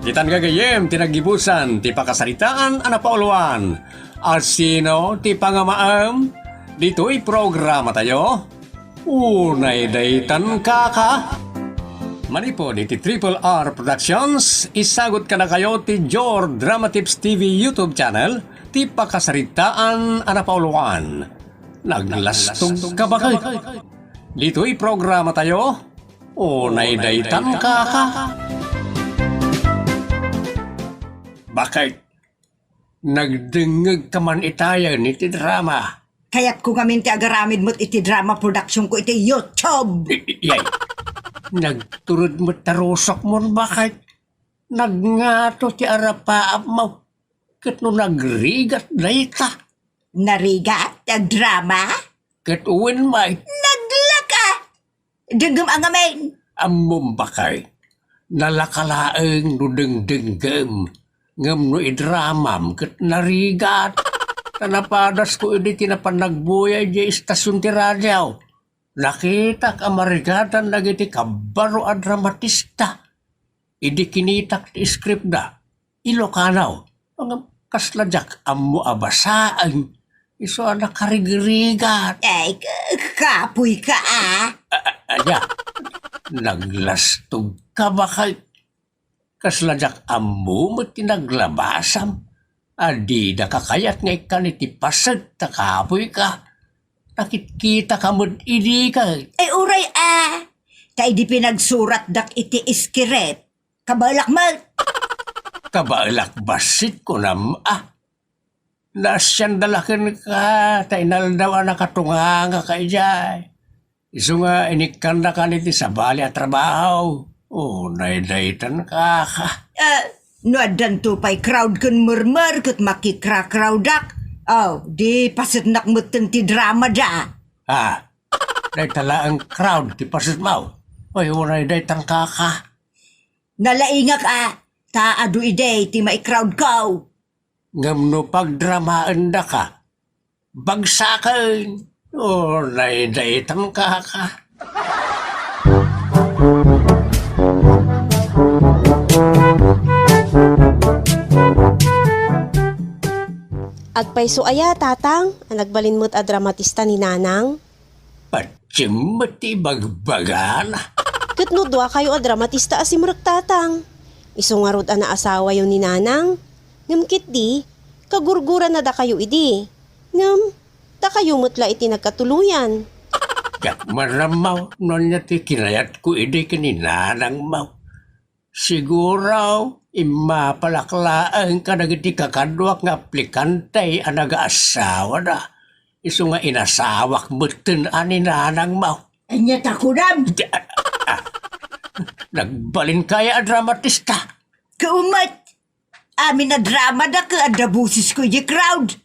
Ditan gagayyem ti naggibusan ti pakasaritaan a napauluan. A sino ti pangamaem? Ditoy programa tayo. Unay daytan kaka. Manipud iti Triple R Productions, isagut kadakayo ti Jor Drama Tips T V YouTube channel ti pakasaritaan a napauluan. Naglastog ka bakit? Ditoy programa tayo, unay daytan kaka. Bakit? Nagdengngeg ka man itayen iti drama. Kayatko ngamin ti agaramid met iti drama production ko iti YouTube. I-, i-, yay. Nagtured met ta rusokmon, bakit? Nagngato ti arapaapmo. Ket no nagrigat dayta. Narigat ti agdrama? Ket wen met. Naglaka! Denggem a ngamin. Ammom, bakay, nalaka laeng no dengdenggem, ngem no idramam ket narigat. Ta napadasko idi ti napan nagbuya idiay istasion ti radio. Nakitak a marigadan dagiti kabbaro a dramatista idi kinitak ti scriptda. Ilocano. Ngem kasla diak ammo a basaen. Isu a nakarigrigat. Ay, k-, kapoyka, a. A-, a-, ania? Naglastogka, baket. Kasla diak ammo met ti naglabasam. A didaka kayat nga ikkan iti paset ta kapoyka. Nakitkitaka met idi ket. Ay, uray, a. Ta idi pinagsuratdak iti script, kabaelak met. Kabaelak bassit, kunam, a. Naasianda la kenka, ta inaldaw a nakatungangaka idiay. Isu nga inikkandaka iti sabali a trabaho. Unay daytan, kaka. Eh, no addanto pay crowd ken mermer ket makikra-crowdak. Aw, di pasetnak metten ti dramada. Ah, dayta laeng crowd ti pasetmo. Ay, unay daytan, kaka. Nalaingak, a, ta adu idi ti mai-crowdko. Ngem no pagdramaendaka, bagsaken. Unay daytan, kaka. Agpayso aya, Tatang, a nagbalin met a dramatista ni Nanang? Patiem met ti ibagbagana. Ket no duakayo a dramatista a simrek, Tatang, isu ngarud a naasawayo ni Nanang. Ngem ketdi, kagurgurannadakayo idi. Ngem, dakayo met la iti nagkatuloyan. Diak marammaw no ania ti kinayatko idi ken ni Nanangmo. Siguro, immapalak laeng kadagiti kakaduak nga aplikante a nagaasawada. Isu nga inasawak metten a ni Nanangmo. Ania ta kunam? Di-, a-, a-, a-, nagbalinka aya a dramatista? Kaumot. Amin a dramada ket adda bosesko idiay crowd.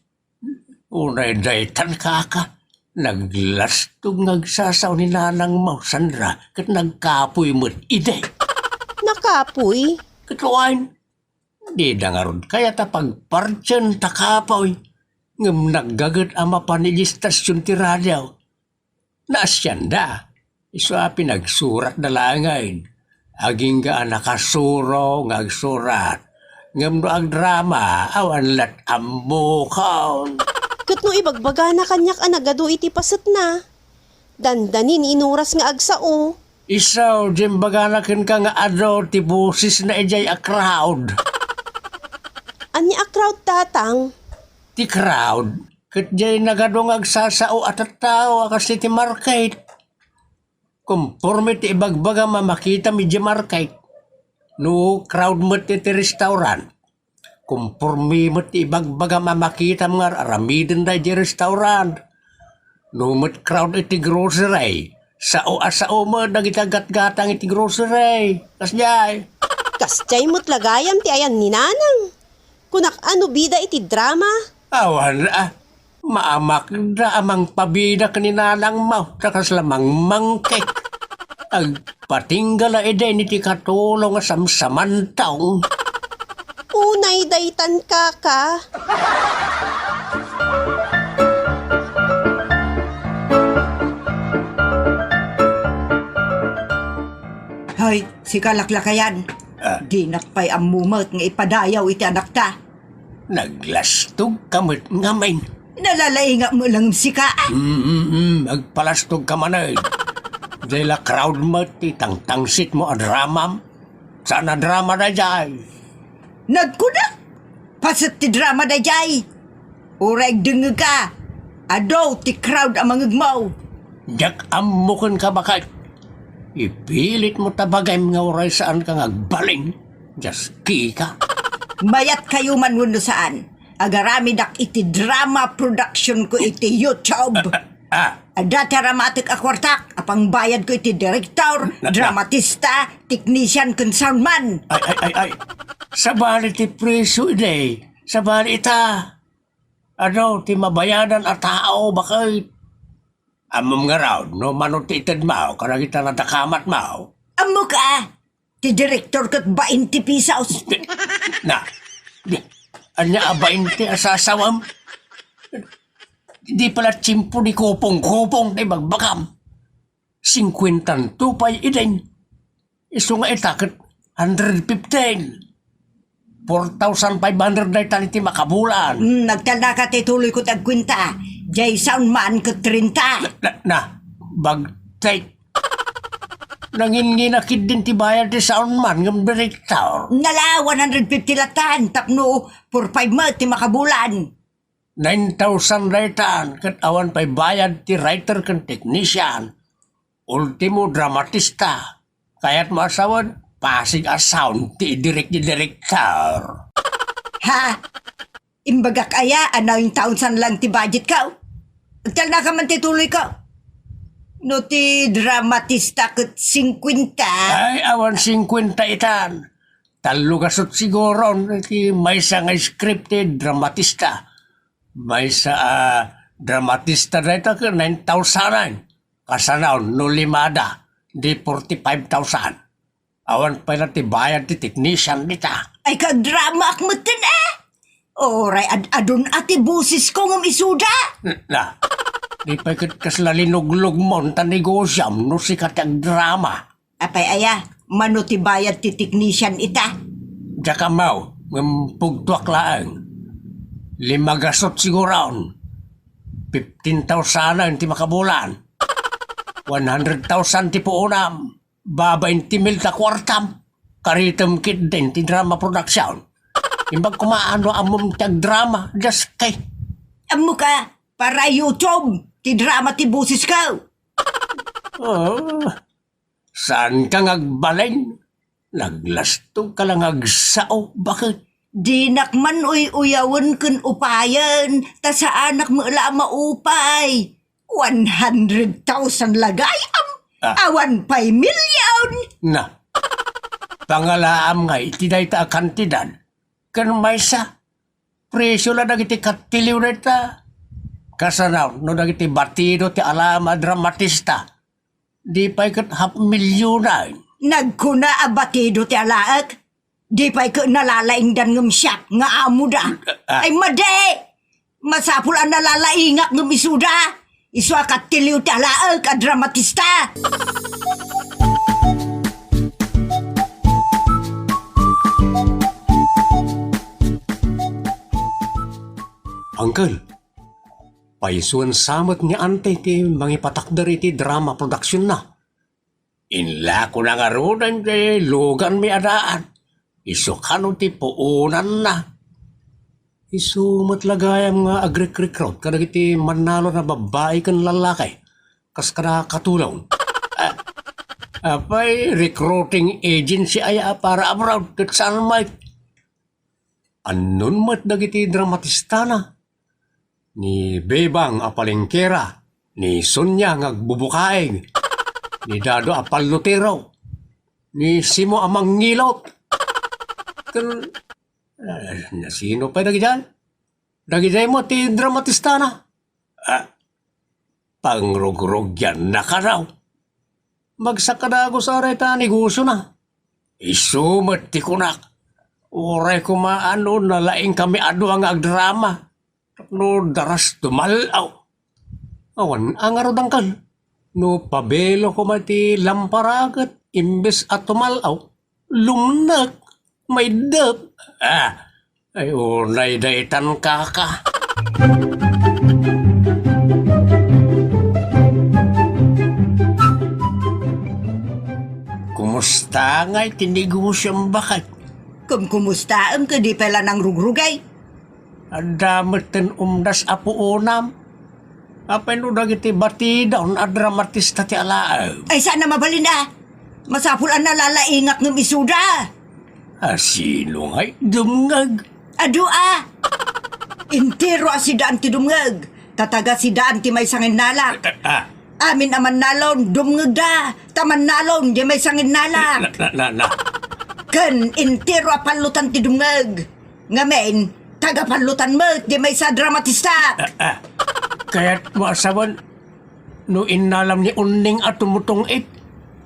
Unay daytan, kaka. Naglastog nga agsasao ni Nanangmo, Sandra, ket nagkapoy met idi. Nakapoy? Ket wen, dida ngarud kayat a pagpartien ta kapoy. Ngem naggaget a mapan idiay istasion ti radio. Naasianda. Isu a pinagsuratda laengen. Agingga a nakasuro nga agsurat. Ngem no agdrama, awan lat ammokon. Ket no ibagbagana kaniak a nagadu iti pasetna, dandanin inuras nga agsao. Isu, diay imbagana kenka nga adu ti bosesna idiay a crowd. Ania a crowd, Tatang? Ti crowd, ket diay nagadu nga agsasao a tattao a kas iti market. Komporme ti ibagbagam a makitam idiay market. No crowd met iti restaurant, komporme met ti ibagbagam a makitam nga ar-aramidenda idiay restaurant. No met crowd iti grocery, sao a sao met dagiti aggatgatang iti grocery. Kasdiay. Kasdiay met la gayam ti ayan ni Nanang. Kunak a no bida iti drama. Awan a, maamakda a mangpabida ken ni Nanangmo, ta kasla mangmangkek. Agpatingga la idi iti katulong a samsamantong. Unay daytan, kaka. Hoy, sika laklakayan. Ah. Dinak pay ammo met nga ipadayaw iti anakta. Naglastogka met ngamin. Nalalaingak met lang sika, a. Mm, mm, mm. Agpalastogka manen. Diay la crowd met ti tangtangsitmo a dramam. Saan a drama daydiay? Nagkunak, paset ti drama daydiay. Uray agdengngegka, adu ti crowd a mangngegmo. Diak ammo kenka, baket. Ipilitmo ta bagim nga uray saanka nga agbalin. Diaskika. Mayatkayo man wenno saan, agaramidak iti drama productionko iti YouTube. Ah, ah, ah. Adda ti aramatek a kuartak a pangbayadko iti direktor, na, na. Dramatista, teknisian, ken soundman. Ay, ay, ay, ay. Sabali ti presio idi. Sabali ita. Adu ti mabayadan a tao, baket. Ammom ngarud no mano ti itedmo kadagiti nadakamatmo? Ammok a, ti direktor ket bainte pesos. Na, di, ania a bainte a sasawem? Di pala tiempo ni kupong-kupong ti ibagbagam. singkuentanto pay idin. Isu nga ita ket hundred fifteen. Four thousand five hundred daytan iti makabulan. Hmm, nagtalnaka ti tuloyko ti agkuenta. Jay sound man ket trenta. Na, na, na, bagtek. Nangingina ketdin ti bayad ti sound man ngem direktor. Nala, one hundred fifty latan tapno four five met ti makabulan. Nine thousand daytan, ket awan pay bayad ti writer ken technician. Ultimo, dramatista. Kayatmo a sawen, Pasig a sound ti idirek ni direktor. Ha? Imbagak aya a nine thousand lang ti budgetko? Agtalnaka man ti tuloyko. No ti dramatista ket singkuenta. Ay, awan singkuenta itan. Tallo gasut siguron ti maysa nga script ti dramatista. Maysa a dramatista dayta ket nine thousand. Kasano no limada, di forty-five thousand. Awan pay la ti bayad ti technician dita. Ay, kadramaak metten, eh. Oray ad-adun a ti bosesko ngem isuda. Na, di pay ket kasla linuglugmon ta negosiam no sika ti agdrama. Apay aya, mano ti bayad ti technician ita? Diak ammo, ngem pugtoak laeng. Lima gasut siguron. Fifteen thousand ti makabulan. One hundred thousand ti puonam. Babaen ti mil ta kuartam. Karitem ketdin ti drama production. Imbag koma no ammom ti agdrama, just kay. Ammoka, para YouTube, ti drama ti bosesko. Oh, saanka nga agbalin? Naglastogka la nga agsao, baket? Dinak man uy-uyawen ken upayen, ta saanak met la a maupay. One hundred thousand la gayam? Ah. Awan pay million? Na, pangalaam ngay iti dayta a kantidad. Ken maysa, presio la dagiti kattiliw dayta. Kasano no dagiti batido ti alaem a dramatista? Di pay ket half million-an. Nagkuna a batido ti alaek? Di pay ket nalalaingdan ngem siak nga amoda? Ah. Ay, madi! Masapul a nalalaingak ngem isuda. Isu a kattiliw ti alaek a dramatista. Uncle, paisuen sa met ni Ante ti mangipatakder iti drama production-na. Inlakona ngaruden ti luganmi a daan. Isu kano ti puonanna. Isu met la gayam nga agrekrekrut kadagiti mannalon a babbai ken lallaki, kas kada katulong. Ah, apay, recruiting agency aya para abroad, ket saan met? Annon met dagiti dramatistana? Ni Bebang a palengkera, ni Sonia nga agbubukaing, ni Dado a pallutero, ni Simo a mangngilot. Ken, ah, nasino pay dagidiay? Dagidiay met ti dramatistana. Ah, pangrugrugianna kano. Magsakadagus a dayta a negosiona. Isu met ti kunak. Uray koma no nalaingkami a dua nga agdrama. Tapno daras tumal-aw. Awan a ngarud, uncle. No pabelo koma ti lampara ket imbes a tumal-aw, lumnek, maiddep. Ah, ay, unay daytan, kaka. Kumusta ngay ti negosiom, baket? Kumkumustaem ket di pay la nangrugrugay. Adda metten umdas a puonam. Apay no dagiti batidon a dramatista ti alaem? Ay, saan a mabalin a. Masapul a nalalaingak ngem isuda. A, sino ngay dumngeg? Adu a. Entero a sidaan ti dumngeg. Ta taga sidaan ti maysa nga innalak. Ah. Amin a mannalon, dumngegda. Ta mannalon, di maysa nga innalak. Na, na, na, na. Ken entero a pallotan ti dumngeg. Ngamin, taga-pallotan met di maysa a dramatista. Ah, ah. Kayatmo a sawen, no innalam ni Unning a tumutong-it,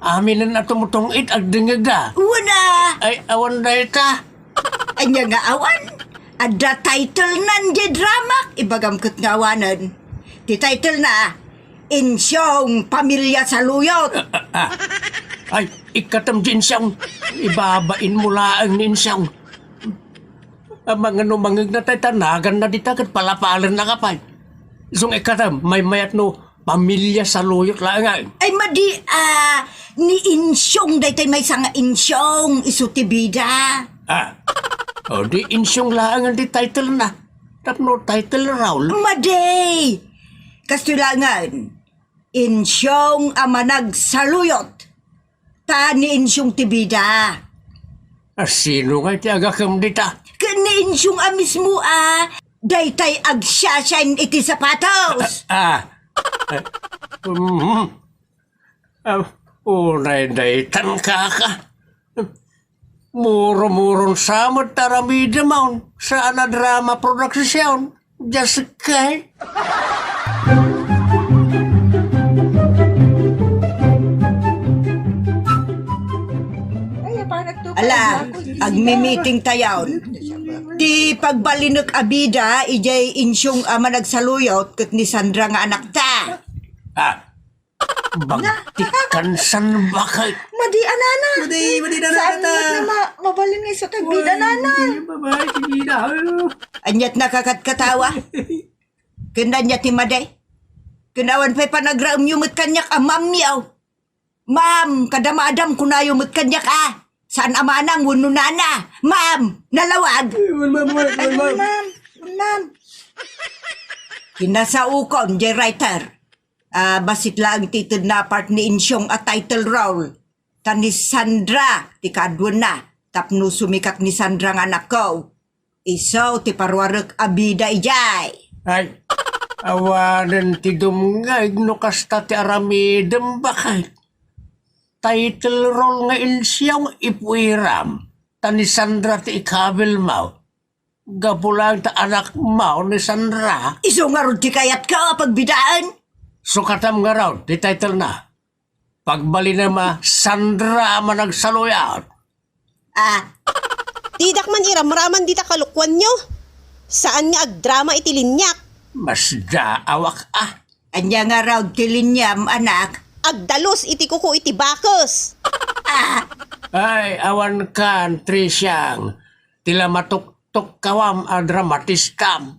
aminen a tumutong-it, agdengngegda. Wen a. Ay, awan dayta. Ania nga awan? Adda title-nan diay dramak, ibagam ket nga awanen. Ti title-na, Insyong pamilya saluyot. Ah, ah, ah. Ay, ikkatem di Insyong. Ibabain mo laeng ni Insyong. Ah, mangano mangngegna tay tanaganna dita ket palapalenna ka pay. Isu nga ikkatem, maymayat no pamilya saluyot laeng ay. Ay, madi, ah, ni Insyong daytay maysa nga Insyong, isu ti bida. Ah. O, di Insyong laengen ti title na. Tapno title Raul. Madi! Kastoy laengen, Insyong a managsaluyot. Ta ni Insyong ti bida. A, sino ngay ti agakem dita? Ken ni Insyong a mismo a daytay agsiasiain iti sapatos. Ah, ah. Mhm. Ah, unay daytan, kaka. Muro-muron sa met ti aramidem, saan a drama production. Just kay. Ala, agmi-meeting tayon. Ti pagbalinek a bida, idiay Insyong a managsaluyot ket ni Sandra nga anakta. Ah, bagtikkan san bakay. Madi a nana. Madi, madi na. Saan nana met nga ma-, mabalin nga isu ti bida, nana? Ay, babae, ti bida, ay. Aniat nakakatkatawa? Ken ania ti madi? Ken awan pay panagraemyo met kaniak a ma'am-yo. Ma'am, kada madam kunayo met kaniak a. Saan a manang wenno nana? Ma'am, nalawag. Ay, wen, ma'am, wen, wen, ma'am. Ma'am, ma'am. Kinasaokon, jay writer. Ah, bassit laeng ti itedna a part ni Insyong a title role. Ta ni Sandra ti kaaduenna, tapno sumikat ni Sandra nga anakko. Isu ti paruarek a bida idiay. Ay, awanen ti dumngeg no kasta ti aramidem, bakay. Title role nga Insyong ipuiram, ta ni Sandra ti ikabilmo. Gapu laeng ta anakmo ni Sandra. Isu ngarud ti kayatko a pagbidaen. Sukatam ngarud ti title na. Pagbalinem a Sandra a managsaluyot. Ah. Didak man iramraman dita kalokuanyo. Saan nga agdrama iti liniak. Masdaawak a. Ania ngarud ti liniam, anak? Agdalus iti kuko iti bakes. Ah. Ay, awan kan, Trisiang. Ti la matuktokkawam a dramatistam.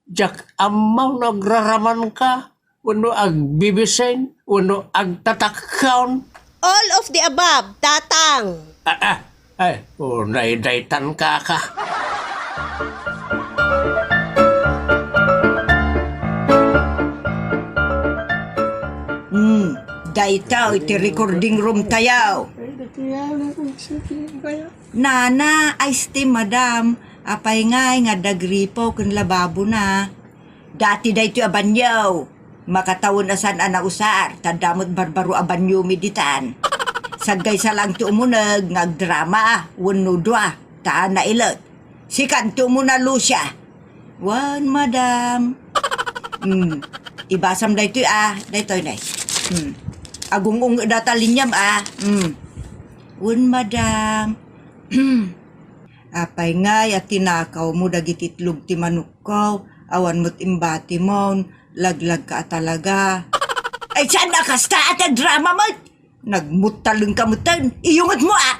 Diak ammo no agraramanka, wenno agbibising, wenno agtatakkaon. All of the above, Tatang. Ah, ah, ay, unay daytan, kaka. Hmm, dayta iti recording room tayo. Nana, ay, sti, madam, apay ngay nga adda gripo ken lababona? Dati daytoy a banyo. Makatawen a saan a nausar, ta adda met barbaro a banyomi ditan. Saggaysa laeng ti umuneg nga agdrama, wenno dua, ta nailet. Sikan ti umuna, Lucia. Wen, madam. Hmm. Ibasam daytoy, ah. Daytoy, nay. Hmm. Agung-ungeda ta liniam, ah. Hmm. Wen, madam. Apay ngay a tinakawmo dagiti itlog ti manokko? Awan met imbatimon, laglagka a talaga. Ay, saan a kasta a ti drama met? Nagmuttalengka metten, iyungetmo a!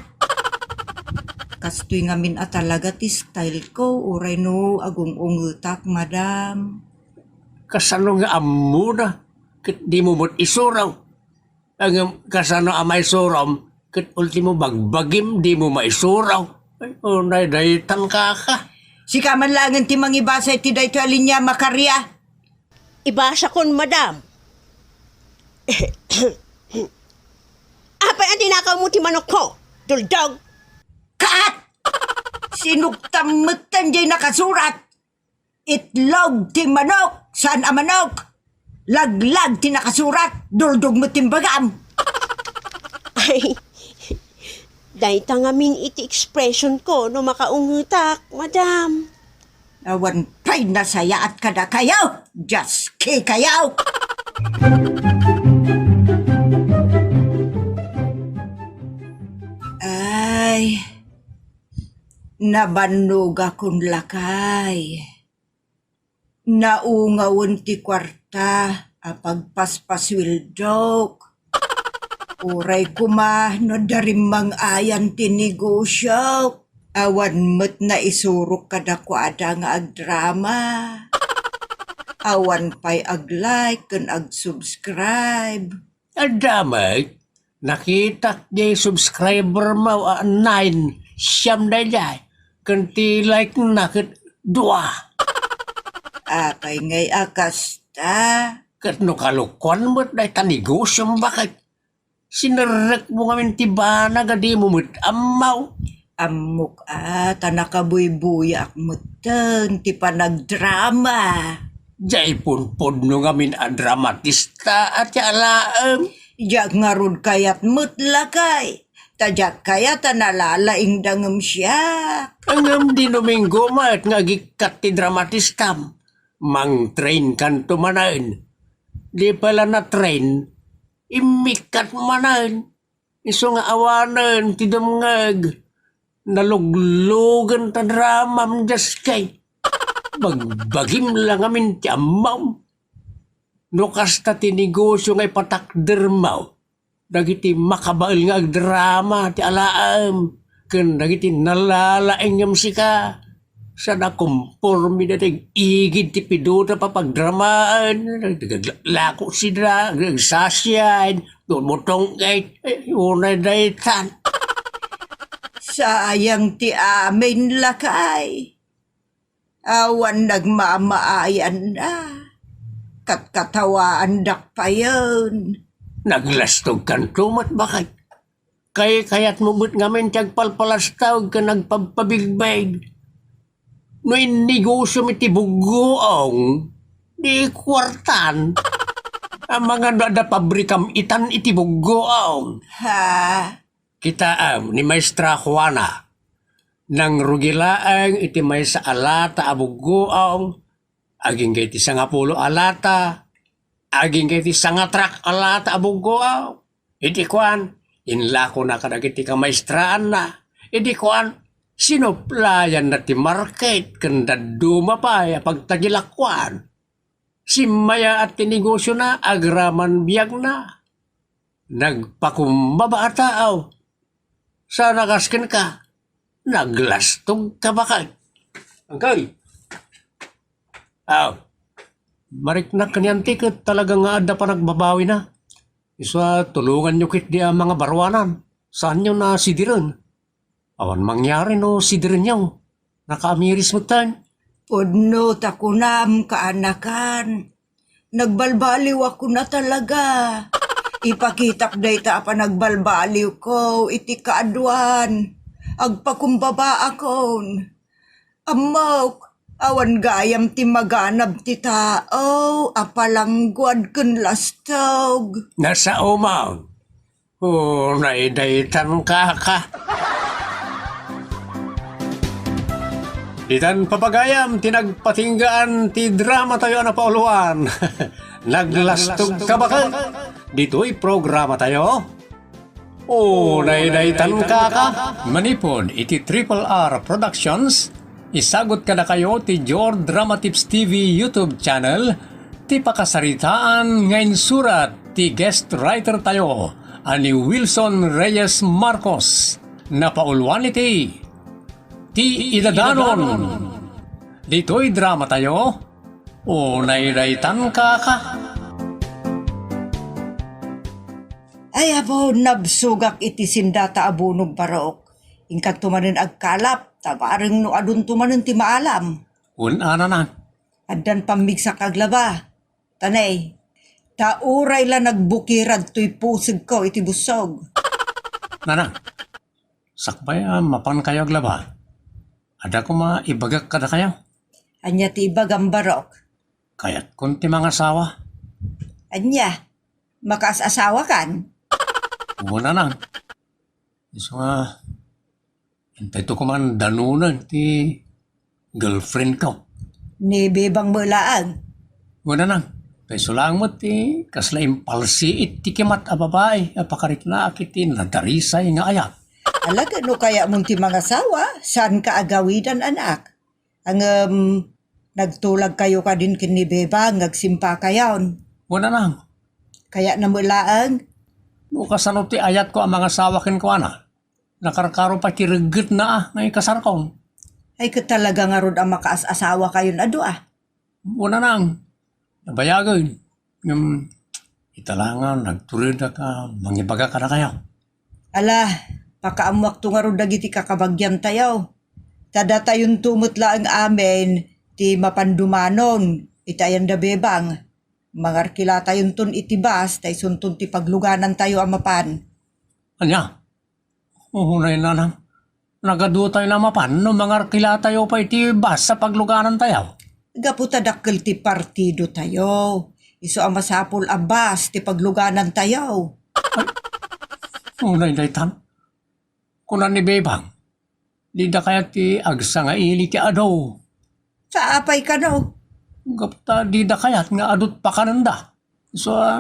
Kastoy ngamin a talaga ti style ko, uray no agung-ungetak, madam. Kasano nga ammona? Ket dimo met isuro. Ngem kasano a maisurom? Ket ultimo bagbagim, dimo maisuro. Ay, unay daytan, kaka. Sika man laengen ti mangibasa iti daytoy a linia, Macaria. Ibasakon, madam. Apay a tinakawmo ti manokko, duldog? Kat! Sinuktam metten jay nakasurat. Itlog ti manok, saan a manok. Laglag ti nakasurat, duldog met ti imbagam. Ay, dayta ngamin iti expression ko no makaungetak, madam. Awan pay nasayaat kadakayo, Dios ki kayo! Ay, nabannogakon lakay. Naungawen ti kuarta. a pagpaspaswildok. Uray koma no adda rimmang-ayan ti negosiok. Awan met naisurok kadakuada nga agdrama. Awan pay ag-like ken ag-subscribe. Adda met, nakitak diay subscriber mo a nine, siam daydiay, ken ti like na ket dua. Apay ngay a kasta? Ket no kalokuan met dayta negosiom, baket, sinerrekmo ngamin ti banag a dimo met ammo. Ammok a, ta nakabuybuyaak metten ti panagdrama. Diay punpudno ngamin a dramatista a ti alaem. Diak ngarud kayat met, lakay, ta diak kayat a nalalaingda ngem siak. Ngem di Domingo met nga agikkat ti dramatistam. Mangtrain kanto manen. Di pay la natrain, immikkat manen. Isu nga awanen ti dumngeg. Naluglugen ta dramam, Dios kay. Bagbagim la ngamin ti ammom. No kasta ti negosio nga ipatakdermo dagiti makabael nga agdrama ti alaem ken dagiti nalalaing ngem sika, saan a komporme daytoy igid ti piduta a pagdramaen. Lako sida, agsasiad, tumutong-et, eh, unay daytan. Sayang ti amin, lakay. Awan nagmamaayanna. Katkatawaandak payen. Naglastog kanto met, baket. Kaykayatmo met ngamin ti agpalpalastog ken agpabpabigbeg. No innegosiomi ti buggoong, di kuartan. Amangan no adda pabrikam itan iti buggoong. Ha? Kitaem ni Maestra Juana, nangrugi laeng iti maysa a lata a buggoong, agingga iti sangapulo a lata, agingga iti sangatrak a lata a buggoong. Iti kuan, inlakona kadagiti kamaestraanna. Iti kuan, sinuplayanna ti market ken dadduma pay a pagtagilakuan. Simmayaat ti negosiona agraman biagna. Nagpakumbaba a tao. Saan a kas kenka, naglastogka, baket. Angkel. Aw, mariknak ken ni Auntie ket talaga nga adda panagbabawina. Isu a tulonganyo ketdi a mangabaruanan. Saanyo a sidiren. Awan mangyari no sidirenyo. Nakaamiris metten. Pudno ta kunam, kaanakan. Nagbalbaliw a kuna talaga. Ipakitak dayta a panagbalbaliwko iti kaaduan. Agpakumbabaakon. Ammok, awan gayam ti maganab ti tao a palangguad ken lastog. Nasaoman. O, naidaytan, kaka. Ditan papagayam ti nagpatinggaan ti drama tayo a napauluan. Naglastog ka, baket? Ditoy programa tayo. O, naidaytan, kaka. Manipud iti Triple R Productions, isagut kadakayo ti Jor Dramatips T V YouTube channel, ti pakasaritaan nga insurat ti guest writer tayo a ni Wilson Reyes Marcos. Napauluan iti Ti Idadanon. Ditoy drama tayo, o naidaytan, kaka. Ay, apo, nabsogak iti sindata a bunong barok. Inkanto manen agkalap, ta bareng no adunto manen ti maalam. Wen a, nanang. Addan pammigsak aglaba. Tanay, ta uray la nagbukirad toy pusegko iti bussog. Nanang, sakbay a mapankayo aglaba, adda koma ibagak kadakayo. Ania ti ibagam, barok? Kayatkon ti mangasawa. Ania? Makaas-asawakan? Wen, nanang. Isu nga, intay to koman danonen ti girlfriend ko. Ni Bebang met laeng. Wen, nanang. Kayso laeng met ti kasla impalsiit ti kimat a babai a pakariknaak iti nadarisay nga ayat. Ala, no kayatmon ti mangasawa, saanka a gawidan, anak. Ngem, nagtulagkayo kadin ken ni Bebang nga agsimpakayon. Wen, nanang. Kayatna met laeng. No kasano ti ayatko a mangasawa kenkuana? Nakarkaro pay ti reggetna a nga ikasarkon. Ay, ket talaga ngarud a makaas-asawakayon a dua? Wen, nanang. Nabayagen. Ngem, ita la nga nagturedak a mangibaga kadakayo. Ala, pakaammoakto ngarud dagiti kakabagiantayo. Ta datayonto met laeng amin ti mapan dumanon iti ayan da Bebang. Mangarkilatayonton iti bus ta isunton ti pagluganantayo a mapan. Ania? Unay, nanang. Nagadutoy a mapan no mangarkilatayo pay iti bus a pagluganantayo. Gapu ta dakkel ti partidotayo, isu a masapul a bus ti pagluganantayo. Ay, unay daytan. Kuna ni Bebang, dida kayat ti agsangaili ti adu. Sa apay kano? Gapu ta dida kayat nga adut pakanenda. So, ah,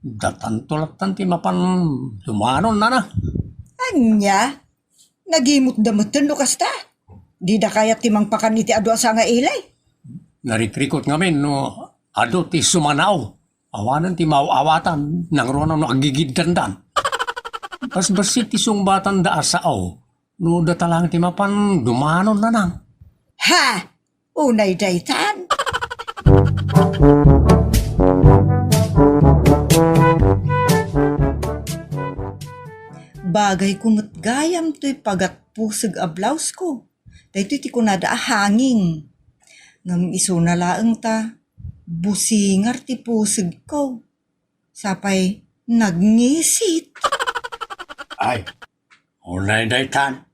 datanto lattan ti mapan dumanon, nanang. Ania? Nagimutda metten no kasta? Dida kayat ti mangpakan iti adu a sangaili? Narikrikot ngamin no adu ti sumanao. Awanen ti maaw-awatan, nangruna no aggigiddandan. Basbassit ti sungbatanda a sao no data laeng ti mapan dumanon, nanang. Ha! Unay daytan. Bagayko met gayam toy pagatpuseg a blausko. Daytoy ti kunada a hanging. Ngem isuna laeng ta busingar ti pusegko. Sapay nagngisit. Ay, unay daytan.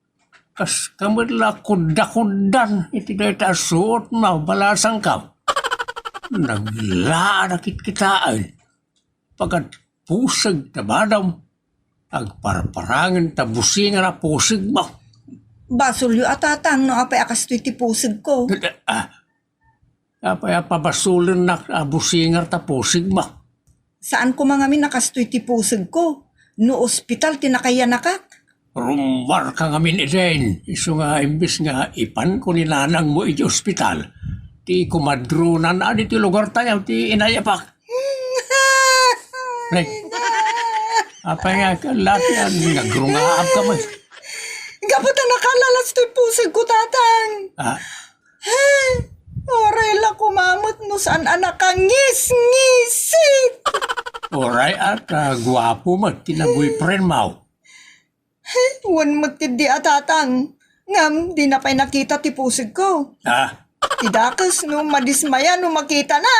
Kas kamet la kudda-kuddan iti dayta a suot, mabalasangka. Naglaada kitkitaen. Pagatpuseg ta badam. Agparparangen ta busingar a pusegmo. Basolyo a tatang no apay a kastoy ti pusegko. Ah, Apay a pabasolennak a busingar ta pusegmo? Saan koma ngamin a kastoy ti pusegko no ospital ti nakayanakak. Rummuarka ngamin idin, isu nga imbes nga ipanko ni nanangmo iti ospital, ti kumadronan a ditoy lugartayo ti inayapak. Nay, apay nga, lati a nagrungaabka met? Gapu ta nakalalas toy pusegko, tatang. Ah, Uray la koma met no saan a nakangisngisit. Uray a kaguapo met ti na-boyfriendmo. Wen met ketdi a tatang, ngem dina pay nakita ti pusegko. Ah. Ti dakes no madismaya no makitana.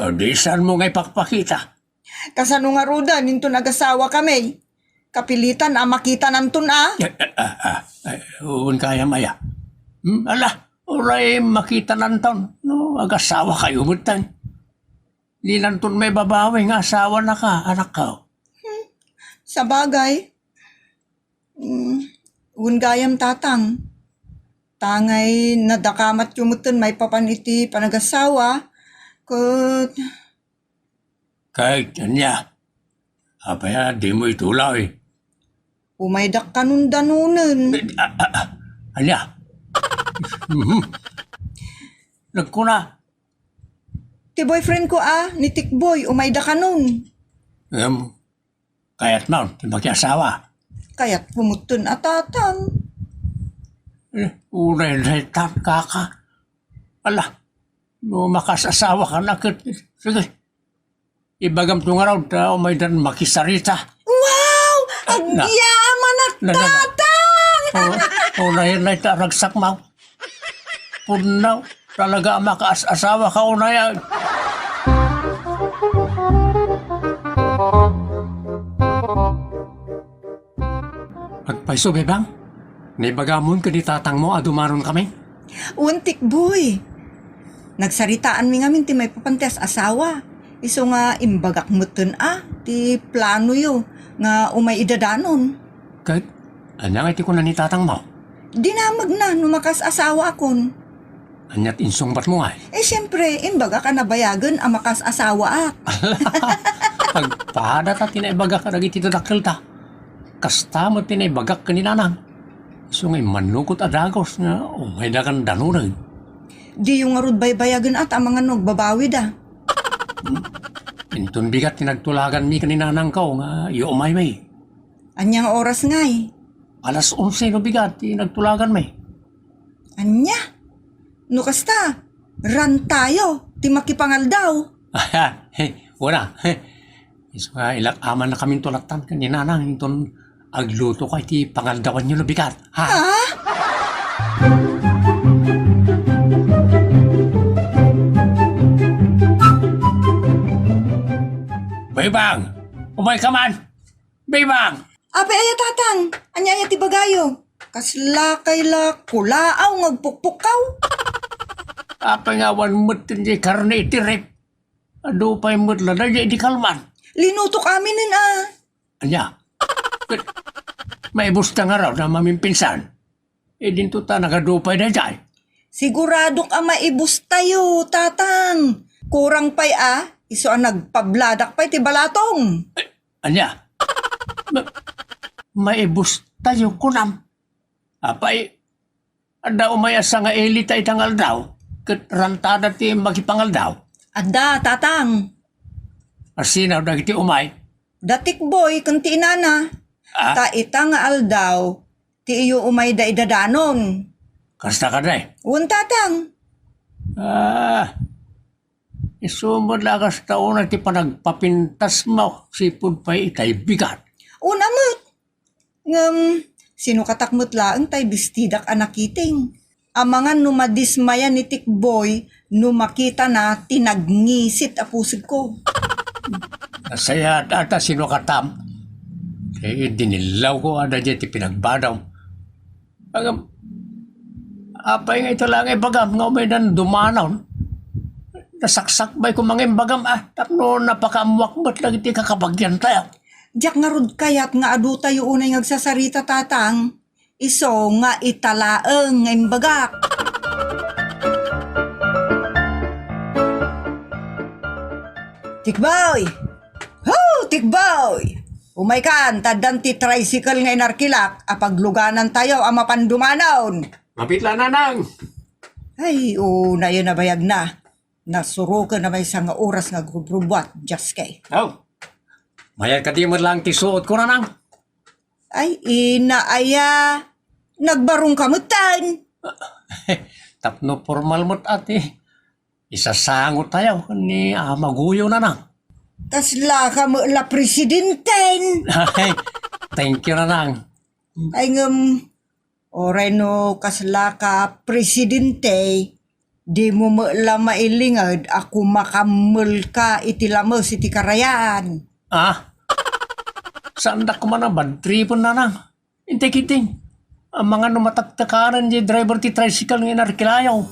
Ah, di saanmo nga ipakpakita? Kasano ngaruden inton agasawakami? Kapilitan a makitananton a? Eh, eh, ah, ah, eh, wen gayam aya. Hmm, ala, uray makitananton no agasawakayo metten. Dinanton maibabawi nga asawanaka, anakko. Hmm, sabagay. Hmm, wen gayam, tatang. Tangay nadakamatyo metten maipapan iti panagasawa, ket Ket ania? Apay a dimo itulaw? Umaydak kanon danonen. Eh, a, a, a, ania? Mhm. Nagkuna. Ti boyfriend ko a, ni Tikboy, umayda kanon. Ngem, kayatmo ti makiasawa? Kayatko metten a, tatang. Eh, unay daytan, kaka. Ala, no makaas-asawaka na ket, sige, ibagamto ngarud ta umaydan makisarita. Wow! Na. Agyamanak, na, na, na. Tatang! Oh, oh, unay, unay ta ragsakmo. Pudno, talaga a makaas-asawaka unay. Agpayso, Bebang? Naibagamon ken ni tatangmo a dumanonkami? Wen, Tikboy. Nagsaritaanmi ngamin ti maipapan ti as-asawa. Isu nga imbagak metten a ti planoyo nga umay-idadanon. Ket ania nga ti kuna ni tatangmo? Dinamagna no makaas-asawaakon. Ania ti insungbatmo ngay? Eh, siempre, imbagak a nabayagen a makaas-asawaak. Agpada ta ti naibagak kadagiti dadakkelta. Kasta met ti naibagak ken ni nanang. Isu nga immannugot a dagus nga umayda kan danonen. Diyo ngarud baybayagen a ta amangan no agbabawida. Hmm? Inton bigat ti nagtulaganmi ken ni nanangko nga iumaymi. Ania nga oras ngay? Alas onse no bigat ti nagtulaganmi. Ania? No kasta, rantayo ti makipangaldaw. Wana. Isu nga ilak-aman na kamin tulatan ken ni nanang inton agluto kay ti pangaldawanyo no bigat. Ha? Ha? Bebang! Umay ka man! Bebang! Apay aya, Tatang? Ania aya ti bagayo? Kasla kay la kulaaw nga agpukpukkaw? Apay nga awan met ti karne iti ref? Adu pay met la daydiay idi kalman. Linutok aminen a. Ania? Ket maibusta ngarud a mamimpinsan? Idinto ta nagadu pay daydiay. Siguradok a maibustayo, Tatang. Kurang pay a, isu a nagpabladak pay ti balatong. Eh, ania? Ma-, maibustayo kunam? Apay, adda umay a sangaili ta ita nga aldaw, ket rantada ti makipangaldaw? Adda, Tatang. Asino dagiti umay? Da Tikboy ken ti inana. Ah? Ta ita nga aldaw, ti iyo umayda idadanon. Kasta kadi? Wen, Tatang. Ah, isu met la kasta unay ti panagpapintasmo, sipud pay itay bigat. Una met. Ngem, sinukatak met laeng tay bistidak a nakiting. Amangan no madismaya ni Tikboy no makitana ti nagngisit a pusigko. Nasayaat a ta sinukatam. Kay dinillawko a daydiay ti pinagbadam. Ngem, apay nga ita la nga ibagam nga umaydan dumanaw? Nasaksakbay ko mangimbagam a tapno napakaammoak met dagiti kakabagiantayo. Diak ngarud kayat nga adutayo unay nga agsasarita, Tatang. Isu nga ita laeng nga imbagak. Tikboy! Ho, Tikboy! Umaykan, ta addan ti tricycle nga inarkilak a pagluganantayo a mapan dumanaw. Mapit la, Nanang. Ay, unayen a bayagna. Nasuroken a maysa nga oras nga agrubrubbuat, Jaske. Aw. Mayat kadi met laeng ti suotko, Nanang? Ay, ina aya. Nagbarongka metten. Tapno formal met a ti isasangotayo ni Ama Guyo, Nanang. Kaslaka met la presidenten. Ay, thank you, Nanang. Ay, ngem, uray no kaslaka presidente, dimo met la mailinged a kumakammelka iti lames iti karayan. Ah? Saandak koma a bad tripen, Nanang. Intek, intek. Amangan no mataktakan diay driver ti tricycle nga inarkilayo.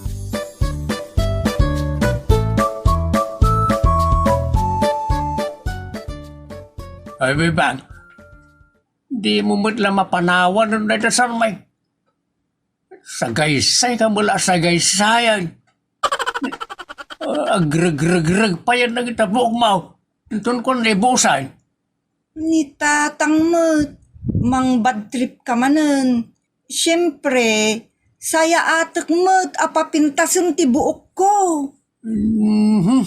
Ay, Bebang. Dimo met la mapanawan no dayta sarmay. Sagaysay ka met la a sagaysayan. Agregregreg payen dagita buokmo. Inton kuan ni Busay. Ni Tatang met, mangbad trip ka manen. Siempre, sayaatek met a papintasen ti buokko. Mhm,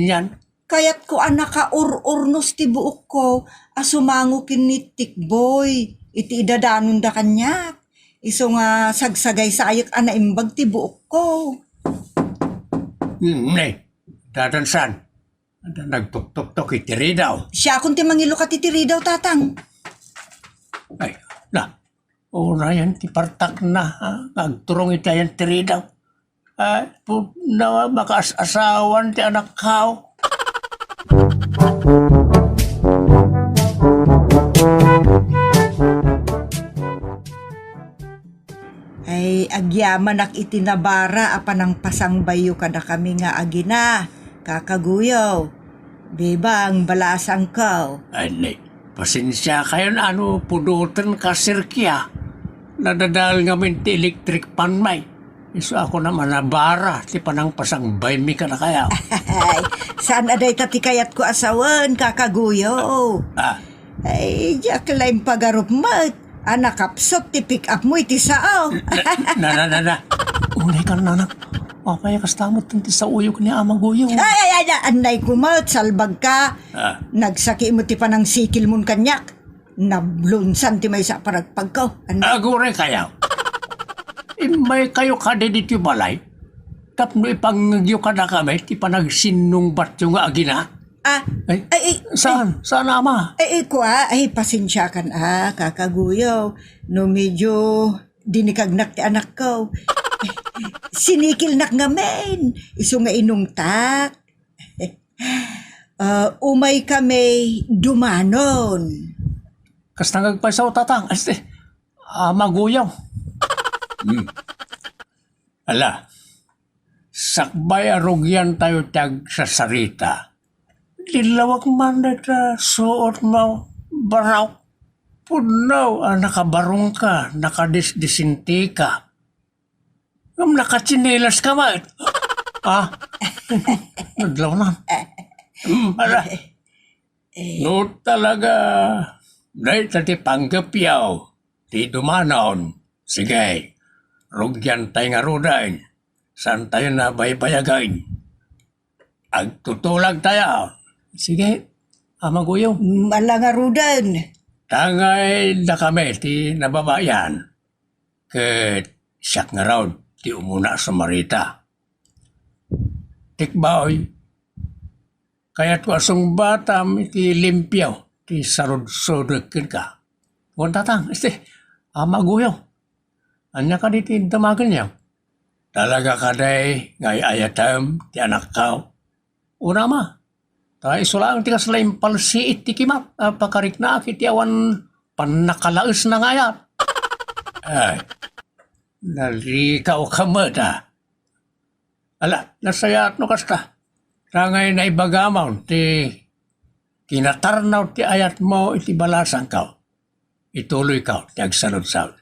yan. Kayatko a nakaur-urnos ti buokko a sumango ken ni Tikboy iti idadanonda kaniak. Isu nga sagsagaysayek a naimbag ti buokko. Hmm, ne, dadansan. Nagtuktuktok iti ridaw. Siakon ti mangilukat iti ridaw, Tatang. Ay, na, unayen ti partakna, ha? Nga agturong iti ayan ti ridaw. Ay, putna, makaas-asawan ti anakko. Ay, agyamanak iti nabara a panangpasangbayyo kadakami nga agina, Kaka Guyo, Bebang, balasangko. Ay, ne, pasensiakayon a no pudotenka, Sir Kia. Nadadael ngamin ti electric fan may. Isu a kunam a nabara ti panangpasangbaymi kadakayo. Ay, saan a dayta ti kayatko a sawen, Kaka Guyo? Ah. Ay, diak la impagarup met a nakapsut ti pick-up mo iti sao. Na, na, na, na, na. Unay kan, Nanang. Apay a kasta met ti saoyo ken ni Ama Goyo? Ay, ay, ay, ay, annay ko met, salbagka. Ah. Nagsaki met ti panangsikilmon kaniak. Nablunsan ti maysa a panagpagko. Annay. Aguray kayo. Immaykayo kadi ditoy balay. Tapno ipangngegyo kadakami ti panagsinnungbatyo nga agina. Ah, ay, ay, ay, saan? Saan, Ama? Ay, ay, kua, ay, pasensiakan, ah, Kaka Goyo. No medyo dinikagnak ti anakko. Sinikilnak ngamin. Isu nga inungtak. Ah, umay kami dumanon. Kasta nga agpayso, Tatang. Este, Ama Goyo. Hmm. Ala, sakbay a rugiantayo ti agsasarita. Lillawag man dayta suotmo, Barok. Pudno a nakabarongka, nakadisdisintika. Ngem nakatsinilaska met. Ah, nadlawnan. Hmm, ala. No talaga, dayta ti panggepyo, ti dumanon. Sige, rugiantay ngaruden. Saantayo a baybayagen. Agtutulagtayo. Sige, Ama Goyo. Ala ngaruden. Tangay dakami ti nababayan. Ket siak ngarud ti umuna a sumarita. Tikbaoy, kayatko a sungbatam iti limpio ti sarudsodek kenka. Wen, Tatang, este, Ama Goyo. Ania kadi ti damagenyo? Talaga kadi nga ay-ayatem ti anakko? Wen, Ama, ta isu laeng ti kasla impalsiit ti kimak a pakariknaak iti awan pannakalaesna nga ayat. Ay, nalikaw ka met, a. Ala, nasayaat no kasta. Tangay naibagamon ti kinatarnaw ti ayatmo iti balasangko. Ituloyko ti agsaludsod.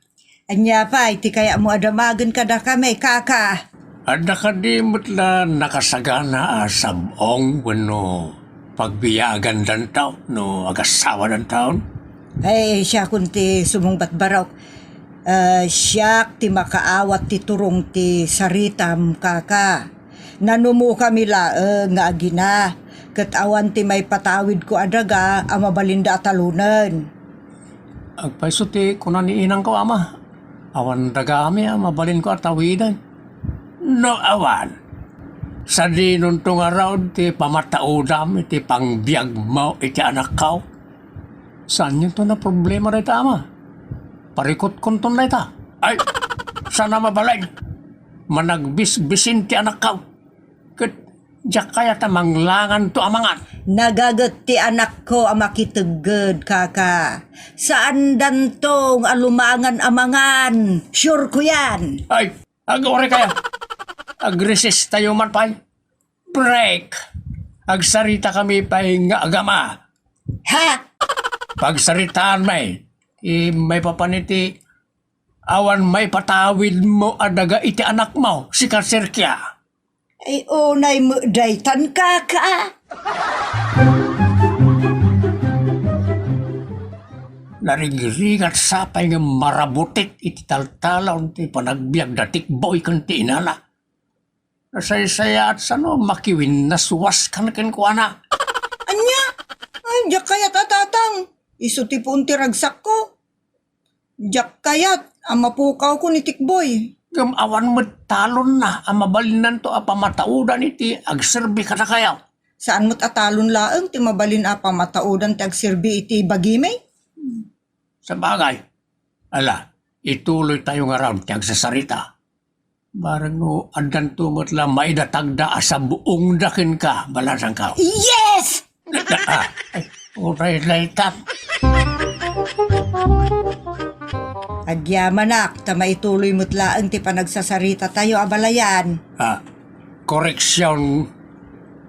Ania pay ti kayatmo a damagen kadakami, Kaka? Adda kadi met la nakasagana a sab-ong wenno pagbiagandanto no agasawadanto? Ay, siakon ti sumungbat, Barok. Ah, siak ti makaawat ti turong ti saritam, Kaka. Nanumokami laeng nga agina, ket awan ti maipatawidko a daga a mabalinda a talonen. Agpayso ti kuna ni inangko, Ama. Awan dagami a mabalinko a tawiden. No awan, sadinonto ngarud ti pamataudam iti pangbiagmo iti anakko. Saanyonto a problema dayta, Ama. Parikutkonton dayta. Ay, saan a mabalin. Managbisbisin ti anakko. Ket diak kayat a manglanganto a mangan. Nagaget ti anakko a makitegged, Kaka. Saandanto nga lumangan a mangan. Sure ko yan. Ay, aguray kayo. Agresestayo man pay. Break. Agsaritakami pay nga agama. Ha? Pagsaritaanmi, eh, maipapan iti awan maipatawidmo a daga iti anakmo, sika, Serkia. Ay, unay met daytan, Kaka. Narigrigat sapay nga marabutik iti taltalon ti panagbiag da Tikboy ken ti inana. Nasaysayaat sano makiwinnaswas kan kenkuana. Ania? Ay, diak kayat a, Tatang. Isu ti puon ti ragsakko. Diak kayat a mapukawko ni Tikboy. Ngem awan met talonna a mabalinnanto a pamataudan iti agserbi kadakayo. Saan met a talon laeng ti mabalin a pamataudan ti agserbi iti bagimi? Sabagay. Ala, ituloytayo ngarud ti agsasarita. Bareng no addanto met la maidatagda a sab-ongda kenka, balasangko. Yes! Ah, ay, uray daytan. Agyamanak, ta maituloy met laeng ti panagsasarita tayo, abalayan. Ah, koreksion,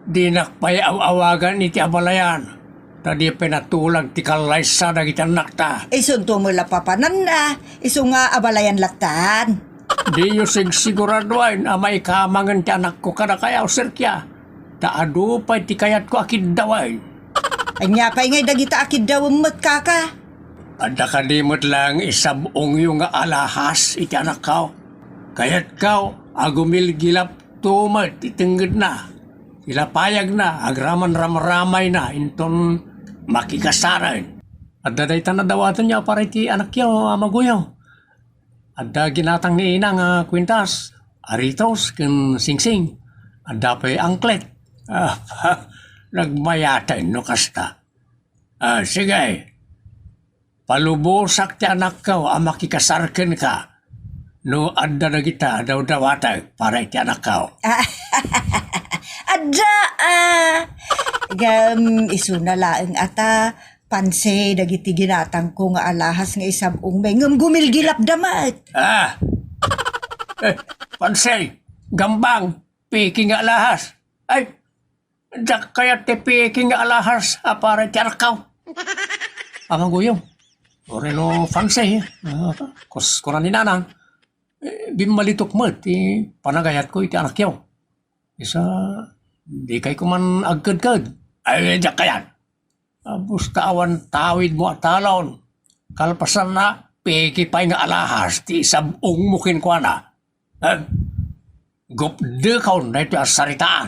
dinak pay aw-awagan iti abalayan. Ta di pay natulag ti kallaysa dagiti annakta. Isunto met la papananna, isu nga abalayan lattan. Diyo sigsiguraduayen a maikamangen ti anakko kadakayo, Serkia. Ta adu pay ti kayatko a kiddawen. Ania pay ngay dagita a kiddawem met, Kaka? Adda kadi met laeng isab-ongyo nga alahas iti anakko? Kayatko a gumilgilap Tumet ti tengngeetna, ti lapayagna, agraman ramramayna inton makikasaren. Adda daytan a dawatenyo a para iti anakyo a maguyo. Adda ginatang ni ina nga kuintas, aritos, ken singsing. Adda pay angklet. Ah, nagmayaten no kasta. Ah, sige. Palubosak ti anakko a makikasar kenka no adda dagita a dawdawatek para iti anakko. Adda, ah, ngem isuna laeng a ta, pansay dagiti ginatangko nga alahas nga isab-ongmi, ngem gumilgilapda met. Ah! Eh, pansay, gambang, peke nga alahas. Ay, diak kayat ti peke nga alahas a para iti anakko. Amangoyo, uray no pansay, ah, kus-, kuna ni nanang, eh, bimmalitok met ti panagayatko iti anakyo. Isu, dikay koman agkedked. Ay, diak kayat. Abus ta awan tawidmo a talon. Kalpasanna, peke pay nga alahas ti isab-ongmo kenkuana. Eh, gupdekon daytoy a saritaan.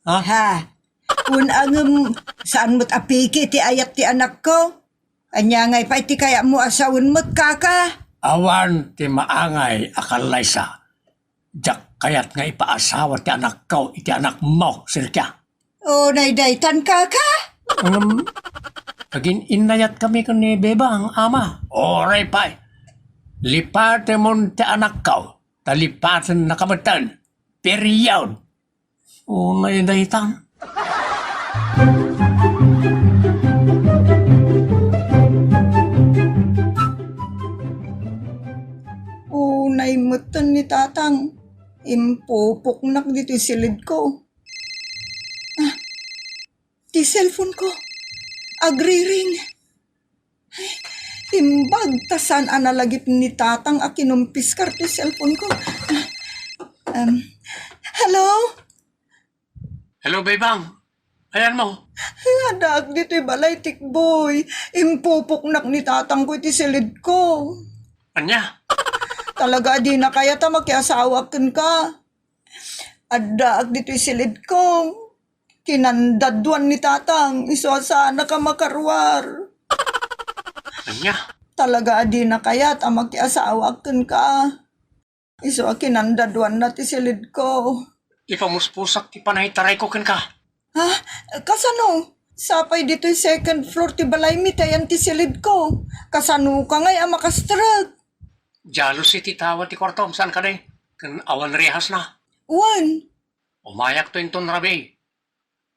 Ha? Ha? Wen a ngem, saan met a peke ti ayat ti anakko? Ania ngay pay ti kayatmo a sawen met, kaka? Awan ti maangay a kallaysa. Diak kayat nga ipaasawa ti anakko iti anakmo, Sirkia. O, nay daytan, kaka? Ngem, agin-innayatkami ken ni Bebang, ama. Uray pay. Lipatemon ti anakko, ta lipatennaka metten. Period. Unay daytan. Unay metten ni Tatang. Impupuknak ditoy silidko. Ah, ti cellphone ko. Agriring. Ay, imbag ta saan a nalagip ni Tatang a kinumpiskar ti cellphone ko. Ah, um, hello? Hello, Bebang. Ayanmo? Addaak ditoy balay, Tikboy. Impupuknak ni Tatangko iti silidko. Ania? Talaga a dina kayat a makiasawaak kenka. Addaak ditoy silidko. Kinandadwan ni Tatang, isu a saannak a makaruar. Ania? Talaga a dina kayat a makiasawaak kenka. Isu a kinandadwanna ti silidko. Ipamuspusak ti panangitarayko kenka. Ha? Kasano? Sapay ditoy second floor ti balaymi ta ayan ti silidko. Kasanoka ngay a makastrek? Jealousy ti tawa ti kuartom, saan kadi? Ken awan rehasna. Wen. Umayakto inton rabii.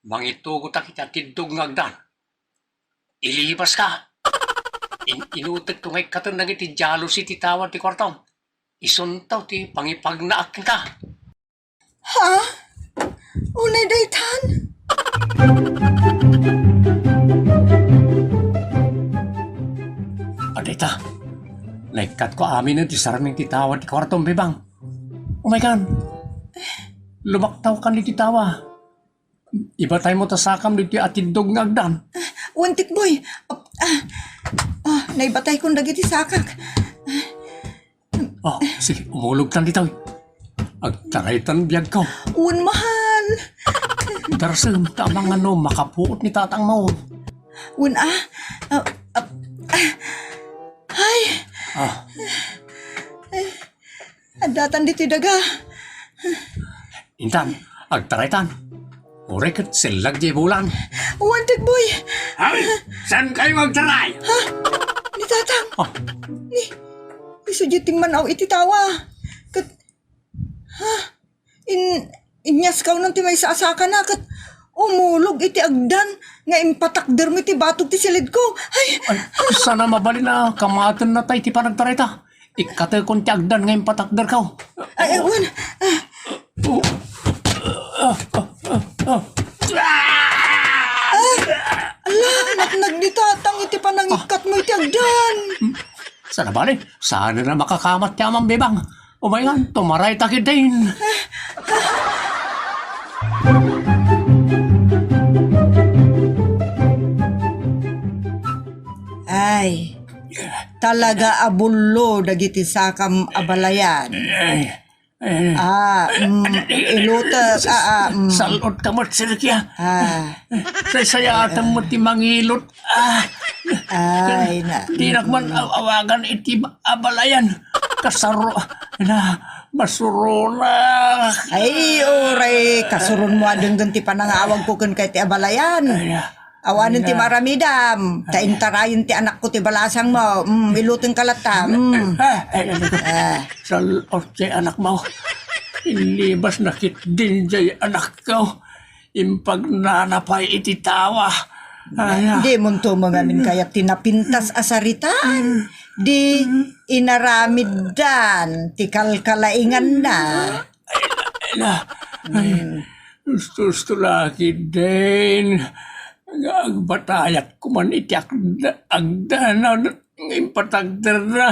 Mangitugotak iti atiddog nga agdan. Ilibaska. In-inutekto nga ikkaten dagiti jealousy ti tawa ti kuartom. Isunto ti pangipagnaak kenka. Ha? Unay daytan? Adayta, naikkatko aminen ti sarming ti tawa ti kuartom, Bebang. Umaykan. Lumaktawkan iti tawa. Ibataymo ta sakam ditoy atiddog nga agdan. Wen, Tikboy. Ah, ah, ah, naibataykon dagiti sakak. Oh, sige, umulogtan ditoy. Agtaraytan biagko. Wen, mahal. Darsem, ta amangan no makapuot ni tatangmo. Wen, ah, ah, ah, ah. Ay. Ah. Addatan ditoy daga. Intan, agtaraytan. Uray ket sellag diay bulan. Wen, Tikboy. Ay, saan kayo agtaray? Ha? Ni Tatang. Ah. Ni, isu diay timmanaw iti tawa. Ket, ha? In, inyas kaw no ti maysa a sakana ket umulog iti agdan nga impatakdermo iti batog ti silidko. Ay! Ay, saan a mabalin a kamatenna tay ti panagtarayta. Ikkatekon ti agdan nga impatakderko. Ay, wen. Ah. Oh. Ah, ah, ah, ah. Ah! Ala, natnag ni Tatang iti panangikkatmo iti agdan. Saan a bale, saan a makakamat ti amam, Bebang. Umayan, tumaray ta ketdin. Ay, talaga a bullo dagiti sakam a balayan. Ay. Eh, Ah, mm, ilutek. Ah, ah, mm. Sal-ot ka met, Sergio. Ah, Saysayaatam met ti mangilot. Ah, Ay, na. Dinak man aw-awagan iti abalayan. Kasaro, na, masuronak. Ay, uray, kasuron mo a denggen ti panangawagko ken kay ti abalayan. Ay, ah. Awanen ti Ay, ah. maramidam. Ta Ay. intarayen ti anakko ti balasangmo. Mm, ilutengka latta. Mm. Ah, ay, ano ko? Ah. Sal-ot ti anakmo. Inlibas na ketdin jay anakko. Impagnana pay iti tawa. Ay, ah. Di monto mo ngamin kayat ti napintas a saritaan. Di inaramiddan ti kalkalainganna. Ay, na, ay, Hmm. gusto-gusto laki din. Nga agbatayak kuman iti agda-, agdana, nga impatagderna.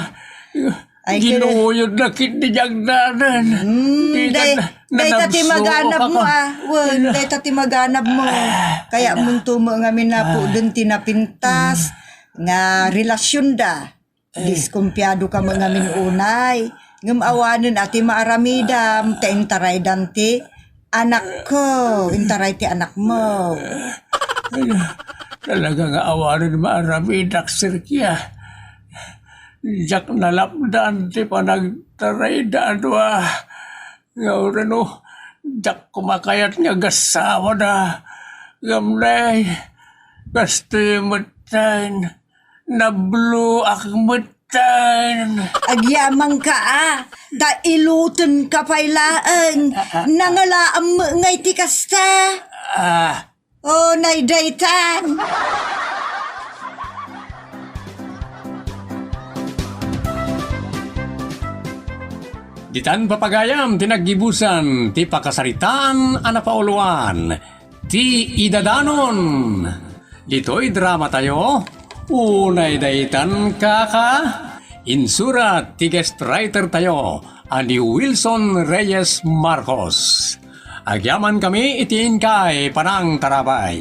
Ay, kaya Ginuyod na kit di agdanan. Hmm, Di ka day, na-, day ta ti nadabso maganab ka mo, ka. ah. Wen, Ay, day ta ti maganab mo. Ah, Kaya ay, munto mo nga minapuden ti napintas nga relasyon da. Diskumpiado ka met ngamin unay. Ngem awanen a ti maaramidam, ta intaraydan ti anakko, intaray ti anakmo. Ay, talaga nga awanen maaramidak, Sergio. Diak nalapdan ti panagtarayda a dua. Nga urano, diak kumakayat nga agasawada. Ngem nay, kastoy metten. Nabloak metten. Agyamanka a, ta ilutenka pay laeng. Ah, ah, ah. Nangalaam met ngay ti kasta. Ah. O, naydaytan. Ditan papagayam ti naggibusan ti pakasaritaan a napauluan. Ti idadanon. Ditoy drama tayo, unay daytan kaka, insurat ti guest writer tayo a ni Wilson Reyes Marcos. Agyaman kami iti inkay panangtarabay.